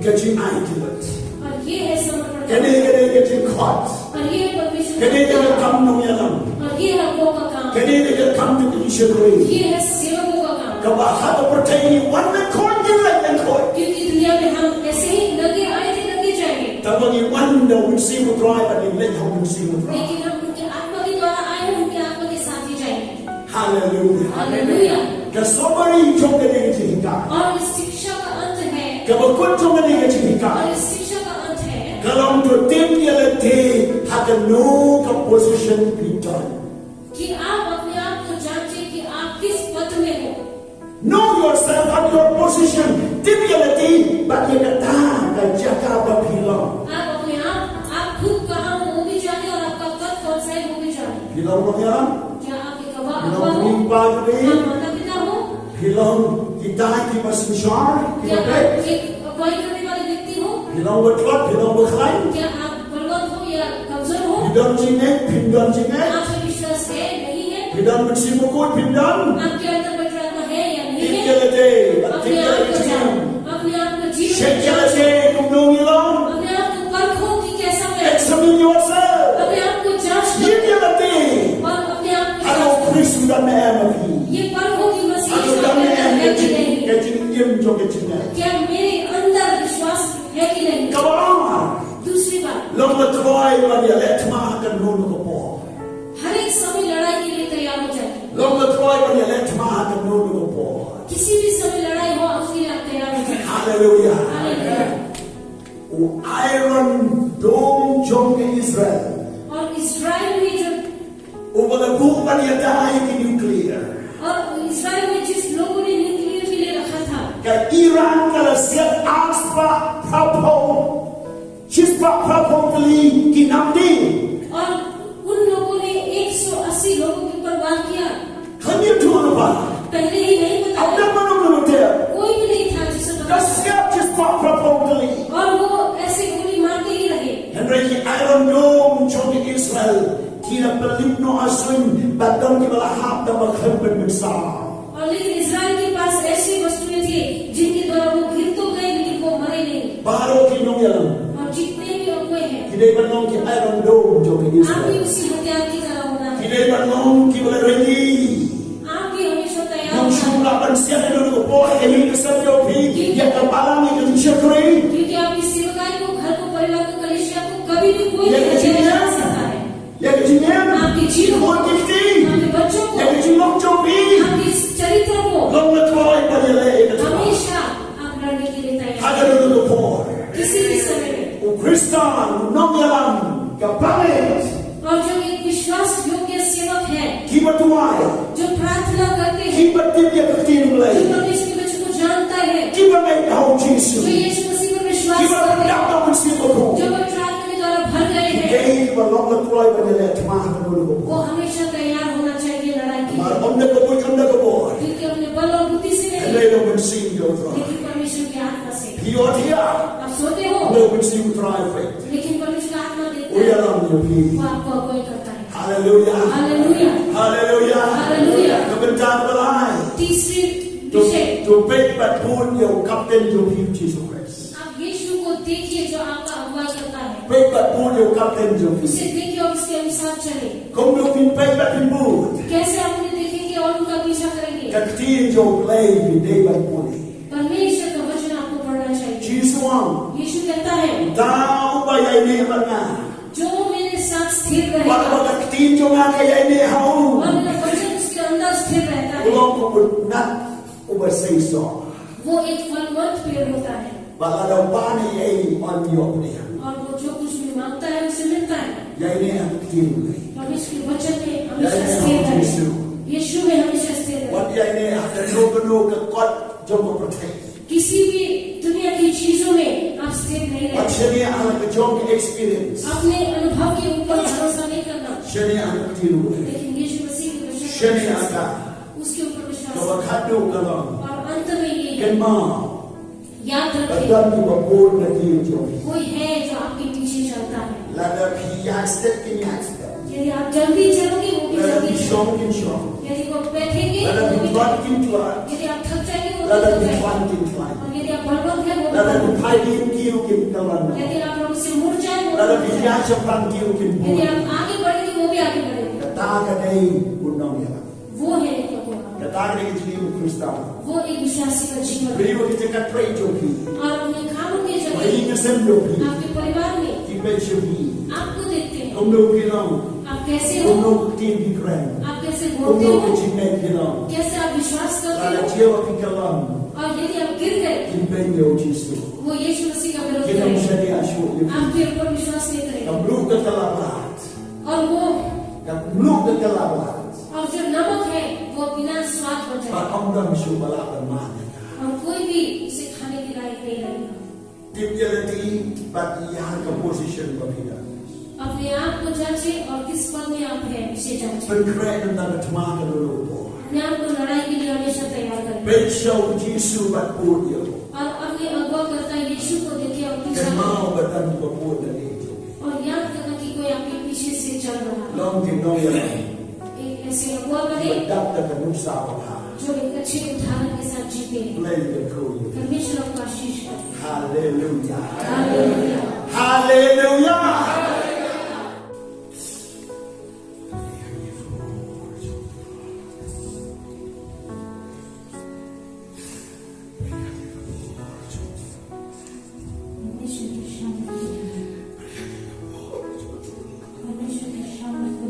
ka jingai jingmut. और ये है समर्पण का। Kane ka dei ka jingkhot. और ये है परमेश्वर का काम। Kane ka dei ka kam nongïalam. और ये है अगुओं का काम। Kane ka dei ka kam jong ki shakri. ये है सेवकों का काम। Kaba ha ka pyrthei ngi wan lyngkhuid, ngi leit lyngkhuid. क्योंकि दुनिया में हम ऐसे ही नंगे आए थे, नंगे जाएंगे। Tangba ngi wan da U Mynsiem U Trai bad ngi leit ha U Mynsiem U Trai. लेकिन हम उनके आत्मा के द्वारा आए हैं, उनके आत्मा के साथ ही जाएंगे। Haleluia. Haleluia. Ka summary jong kane ka jinghikai, और इस शिक्षा का अंत है, kaba kut jong kane ka jinghikai, और इस शिक्षा का अंत है, ka long to tip ïa lade ha kano ka position phi don. कि आप अपने आप को जांचें कि आप किस पद में हो। Know yourself and your position. Tip ïa lade bad ïa kata ka jaka ba phi long. आप अपने आप, आप खुद कहाँ हो, वो भी जानें और आपका पद कौन सा है, वो भी जानें। Phi long nongïalam? क्या आप एक अगुवा, phi long अगुवा हो? Phi long ki pa jong ki? क्या माता पिता हो? Phi long kita kiba synshar, kiba peit? क्या आप एक अगुवाई करने वाले व्यक्ति हो? Phi long ba tlot, phi long ba khlaiñ? क्या आप बलवंत हो या कमजोर हो? Phi don jingngeit, phim don jingngeit? आपका विश्वास है, नहीं है? Phi don Mynsiem Bakhuid, phim don? आपके अंदर पवित्र आत्मा है या नहीं है? Tip ïa lade, tip ïa lade. अपने आप को जानो, अपने आप को जीवन में जानो। Check ïa lade kumno ngi long. अपने आप को परखो कि कैसा मैं हूँ। Examine yourself. अपने आप को जांच करो। Tip ïa lade. और अपने आप को जांच करो। Hato U Khrist u don ne em ha phi? ये परखो कि मसीह यीशु आपके अंदर है कि नहीं। Hato u don ne em ka jingim jong ka jingngeit? क्या मेरे अंदर विश्वास है कि नहीं? Kaba ar, दूसरी बात, long la troi ban ïaleh thma ha kano kano ka por. हर एक समय लड़ाई के लिए तैयार हो जाइए। Long la troi ban ïaleh thma ha kano kano ka por. किसी भी समय लड़ाई हो, उसके लिए आप तैयार हो जाइए। Haleluia. Hallelujah. U Iron Dome jong ka Israel, और इजराइल में जो uba la buh ban ïada ïa ki nuclear. और इजराइल में जिस लोगों ने न्यूक्लियर के लिए रखा था, ka Iran ka la siat ar spah phra phew, shi spah phra phew tylli ki namdien. और उन लोगों ने एक सौ अस्सी लोगों के ऊपर वार किया। Khlem ïathuh lypa. पहले ही नहीं बताया। Ym don mano mano ba tip. कोई भी नहीं था जिसे पता। Ka siat shi spah phra phew tylli. और वो ऐसे गोली मारते ही रहे। Hynrei ki Iron Dome jong Israel ki la pynlip noh ha suiñ, bad don kiba la hap tang ba khlem pynmynsaw. और लेकिन इजराइल के पास ऐसी वस्तुएं थी जिनके द्वारा वो गिर तो गए लेकिन वो मरे नहीं। Baroh ki nongïalam, और जितने भी अगुए हैं, ki dei ban long ki Iron Dome jong Israel. आप भी उसी हथियार की तरह होना है। Ki dei ban long kiba la ready. आप भी हमेशा तैयार होना है। Ym shym lah ban siat ïa ka por, ïa ka jingïaseng jong phi, ïa ka balang, ïa ka jingshakri, क्योंकि आपकी सेवकाई को, घर को, परिवार को, कलीसिया को कभी भी कोई नहीं बचा सकता है। Ïa ka jingim, आपके जीवन को, ïa ki kti, आपके बच्चों को, ïa ka jinglong jong phi, आपके इस चरित्र को, long la troi ban ïaleh ïa ka jingim. हमेशा आप लड़ने के लिए तैयार हैं। Ha kano kano ka por, किसी भी समय में। U Khristan, u nongïalam, ka pangit, और जो एक विश्वास योग्य सेवक है, kiba duwai, जो प्रार्थना करते हैं, kiba tip ïa ka ktien U Blei, जो परमेश्वर के वचन को जानता है, kiba ngeit ha u Jisu, जो यीशु मसीह पर विश्वास करते हैं, kiba dap da u Mynsiem Bakhuid, जो पवित्र आत्मा के द्वारा भर गए हैं, ki dei kiba long la troi ban ïaleh thma ha kano kano ka por. वो हमेशा तैयार होना चाहिए लड़ाई के लिए। Namar ym da ka buit, ym da ka bor, क्योंकि अपने बल और बुद्धि से नहीं, hynrei da u Mynsiem jong U Trai. लेकिन परमेश्वर की आत्मा से। Phi ïohthiah, आप सोते हो, hynrei u Mynsiem U Trai u peit. लेकिन परमेश्वर की आत्मा देखता है। U ïalam ïa phi. वो आपको अगुवाई करता है। Haleluia. Hallelujah. Haleluia. Hallelujah. Ka bynta ba lai, तीसरी to, विषय, to peit bad bud ïa u kapten jong phi, u Jisu Khrist. आप यीशु को देखिए जो आपका अगुवाई करता है। Peit bad bud ïa u kapten jong phi. उसे देखिए और उसके अनुसार चलिए। Kumno phin peit bad phin bud? कैसे आप उन्हें देखेंगे और उनका पीछा करेंगे? Ka ktien jong U Blei phi dei ban pule. परमेश्वर का वचन आपको पढ़ना चाहिए। Jisu u ong, यीशु कहता है, uta uba ïaineh bad nga, जो मेरे साथ स्थिर रहेगा, bad uba ka ktien jong nga ka ïaineh ha u, और मेरा वचन उसके अंदर स्थिर रहता है, u long kum u tnat uba seisoh. वो एक फलवंत पेड़ होता है। Bad lada u pan ei ei, yn ïoh pdiang. और वो जो कुछ भी मांगता है, उसे मिलता है। Ïaineh ha ka ktien U Blei. परमेश्वर के वचन में हमेशा स्थिर रहें। Ïaineh ha u Jisu. यीशु में हमेशा स्थिर रहें। Wat ïaineh ha kano kano ka kot jong ka pyrthei. किसी भी दुनिया की चीजों में आप स्थिर नहीं Shane ha la ka jong ka experience. अपने अनुभव के ऊपर भरोसा नहीं करना। Shane ha ka kti ruh. लेकिन यीशु मसीह के ऊपर शक्ति Shane ha ka. उसके ऊपर विश्वास Kaba khatduh ka long. और अंत में ये है, Kynmaw. याद Ba rखें, don kiba bud na ki jong phi. कोई है जो आपके पीछे चलता है। Lada phi ïaid step kin ïaid step. यदि आप जल्दी चलोगे, वो भी Lada जल्दी phi चलेगा। shong kin shong. यदि वो बैठेंगे, Lada वो phi भी tlot kin tlot. यदि आप थक जाएंगे, वो भी Lada थक phi जाएगा। tlot kin tlot. और यदि आप बलवंत हैं, वो भी Lada phi Balwant phai kin ki ruh kin kylla noh. यदि आप लोग उससे मुड़ जाए, वो Lada मुड़ phi जाए। ïaid shaphang ki ruh kin buh. यदि आप आगे बढ़ेंगे, वो भी आगे बढ़ेगा। Kata ka dei u nongïalam. वो है एक अगुआ। Kata ka dei ka jingim u Khristan. वो एक विश्वासी का जीवन। Briew ha ka jaka trei jong phi. और अपने कामों के जगह Ba ïing ba sem jong phi. आपके परिवार में Ki peit sha phi. आपको देखते हैं। Kumno phi long. आप कैसे हो? Kumno ka ktien phi kren. आप कैसे बोलते Kumno हो? ka jingngeit phi long. कैसे आप विश्वास करते Lada हो? jia ba phi kylla noh. और यदि आप गिर गए, Kin peit ïa u Jisu. वो यीशु मसीह का विरोध Kin ym करें। shaniah shuh ïa phi. आपके ऊपर विश्वास नहीं करें। Ka mluh ka kylla bad. और वो Ka mluh ka kylla bad. और जो नमक है, वो बिना स्वाद बन जाए। Bad ym don shuh ba lah ban mad ïa ka. और कोई भी उसे खाने के लायक नहीं रहेगा। Tip ïa lade bad ïa ka position ba phi don. अपने आप को जांचें और किस पद में आप हैं, उसे जांचें। Pynkhreh na ka thma ka la lum por. अपने आप को लड़ाई के लिए हमेशा तैयार करें। Peit sha u Jisu bad bud ïa u. और अपने अगुवाकर्ता यीशु को देखें और पीछा करें। Kynmaw ba don kiba bud na lade jong phi. और याद करना कि कोई आपके पीछे से चल रहा है। Long ki nongïalam. एक ऐसे अगुआ बने Ba dap da ka nuksa ba bha. जो एक अच्छे उदाहरण के साथ जीते हैं। Blei da ka kyrkhu. परमेश्वर आपको आशीष करे। Haleluya. हालेलुया। Haleluya. परमेश्वर की शान को, परमेश्वर की शान को।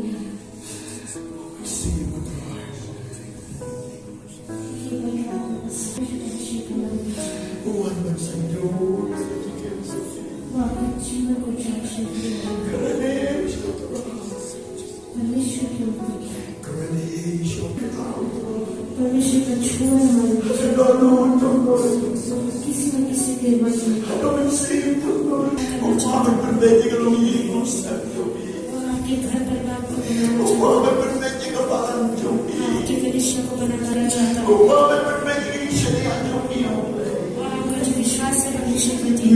वो आपके जीवन को चमकने के लिए। परमेश्वर के ऊपर। परमेश्वर का छुआ हमारे ऊपर। किसी न किसी के मन में। और आपके घर परिवार को बनाना चाहता हूँ। आपकी कलीसिया को बनाना चाहता हूँ। और आपका जो विश्वास है परमेश्वर के प्रति।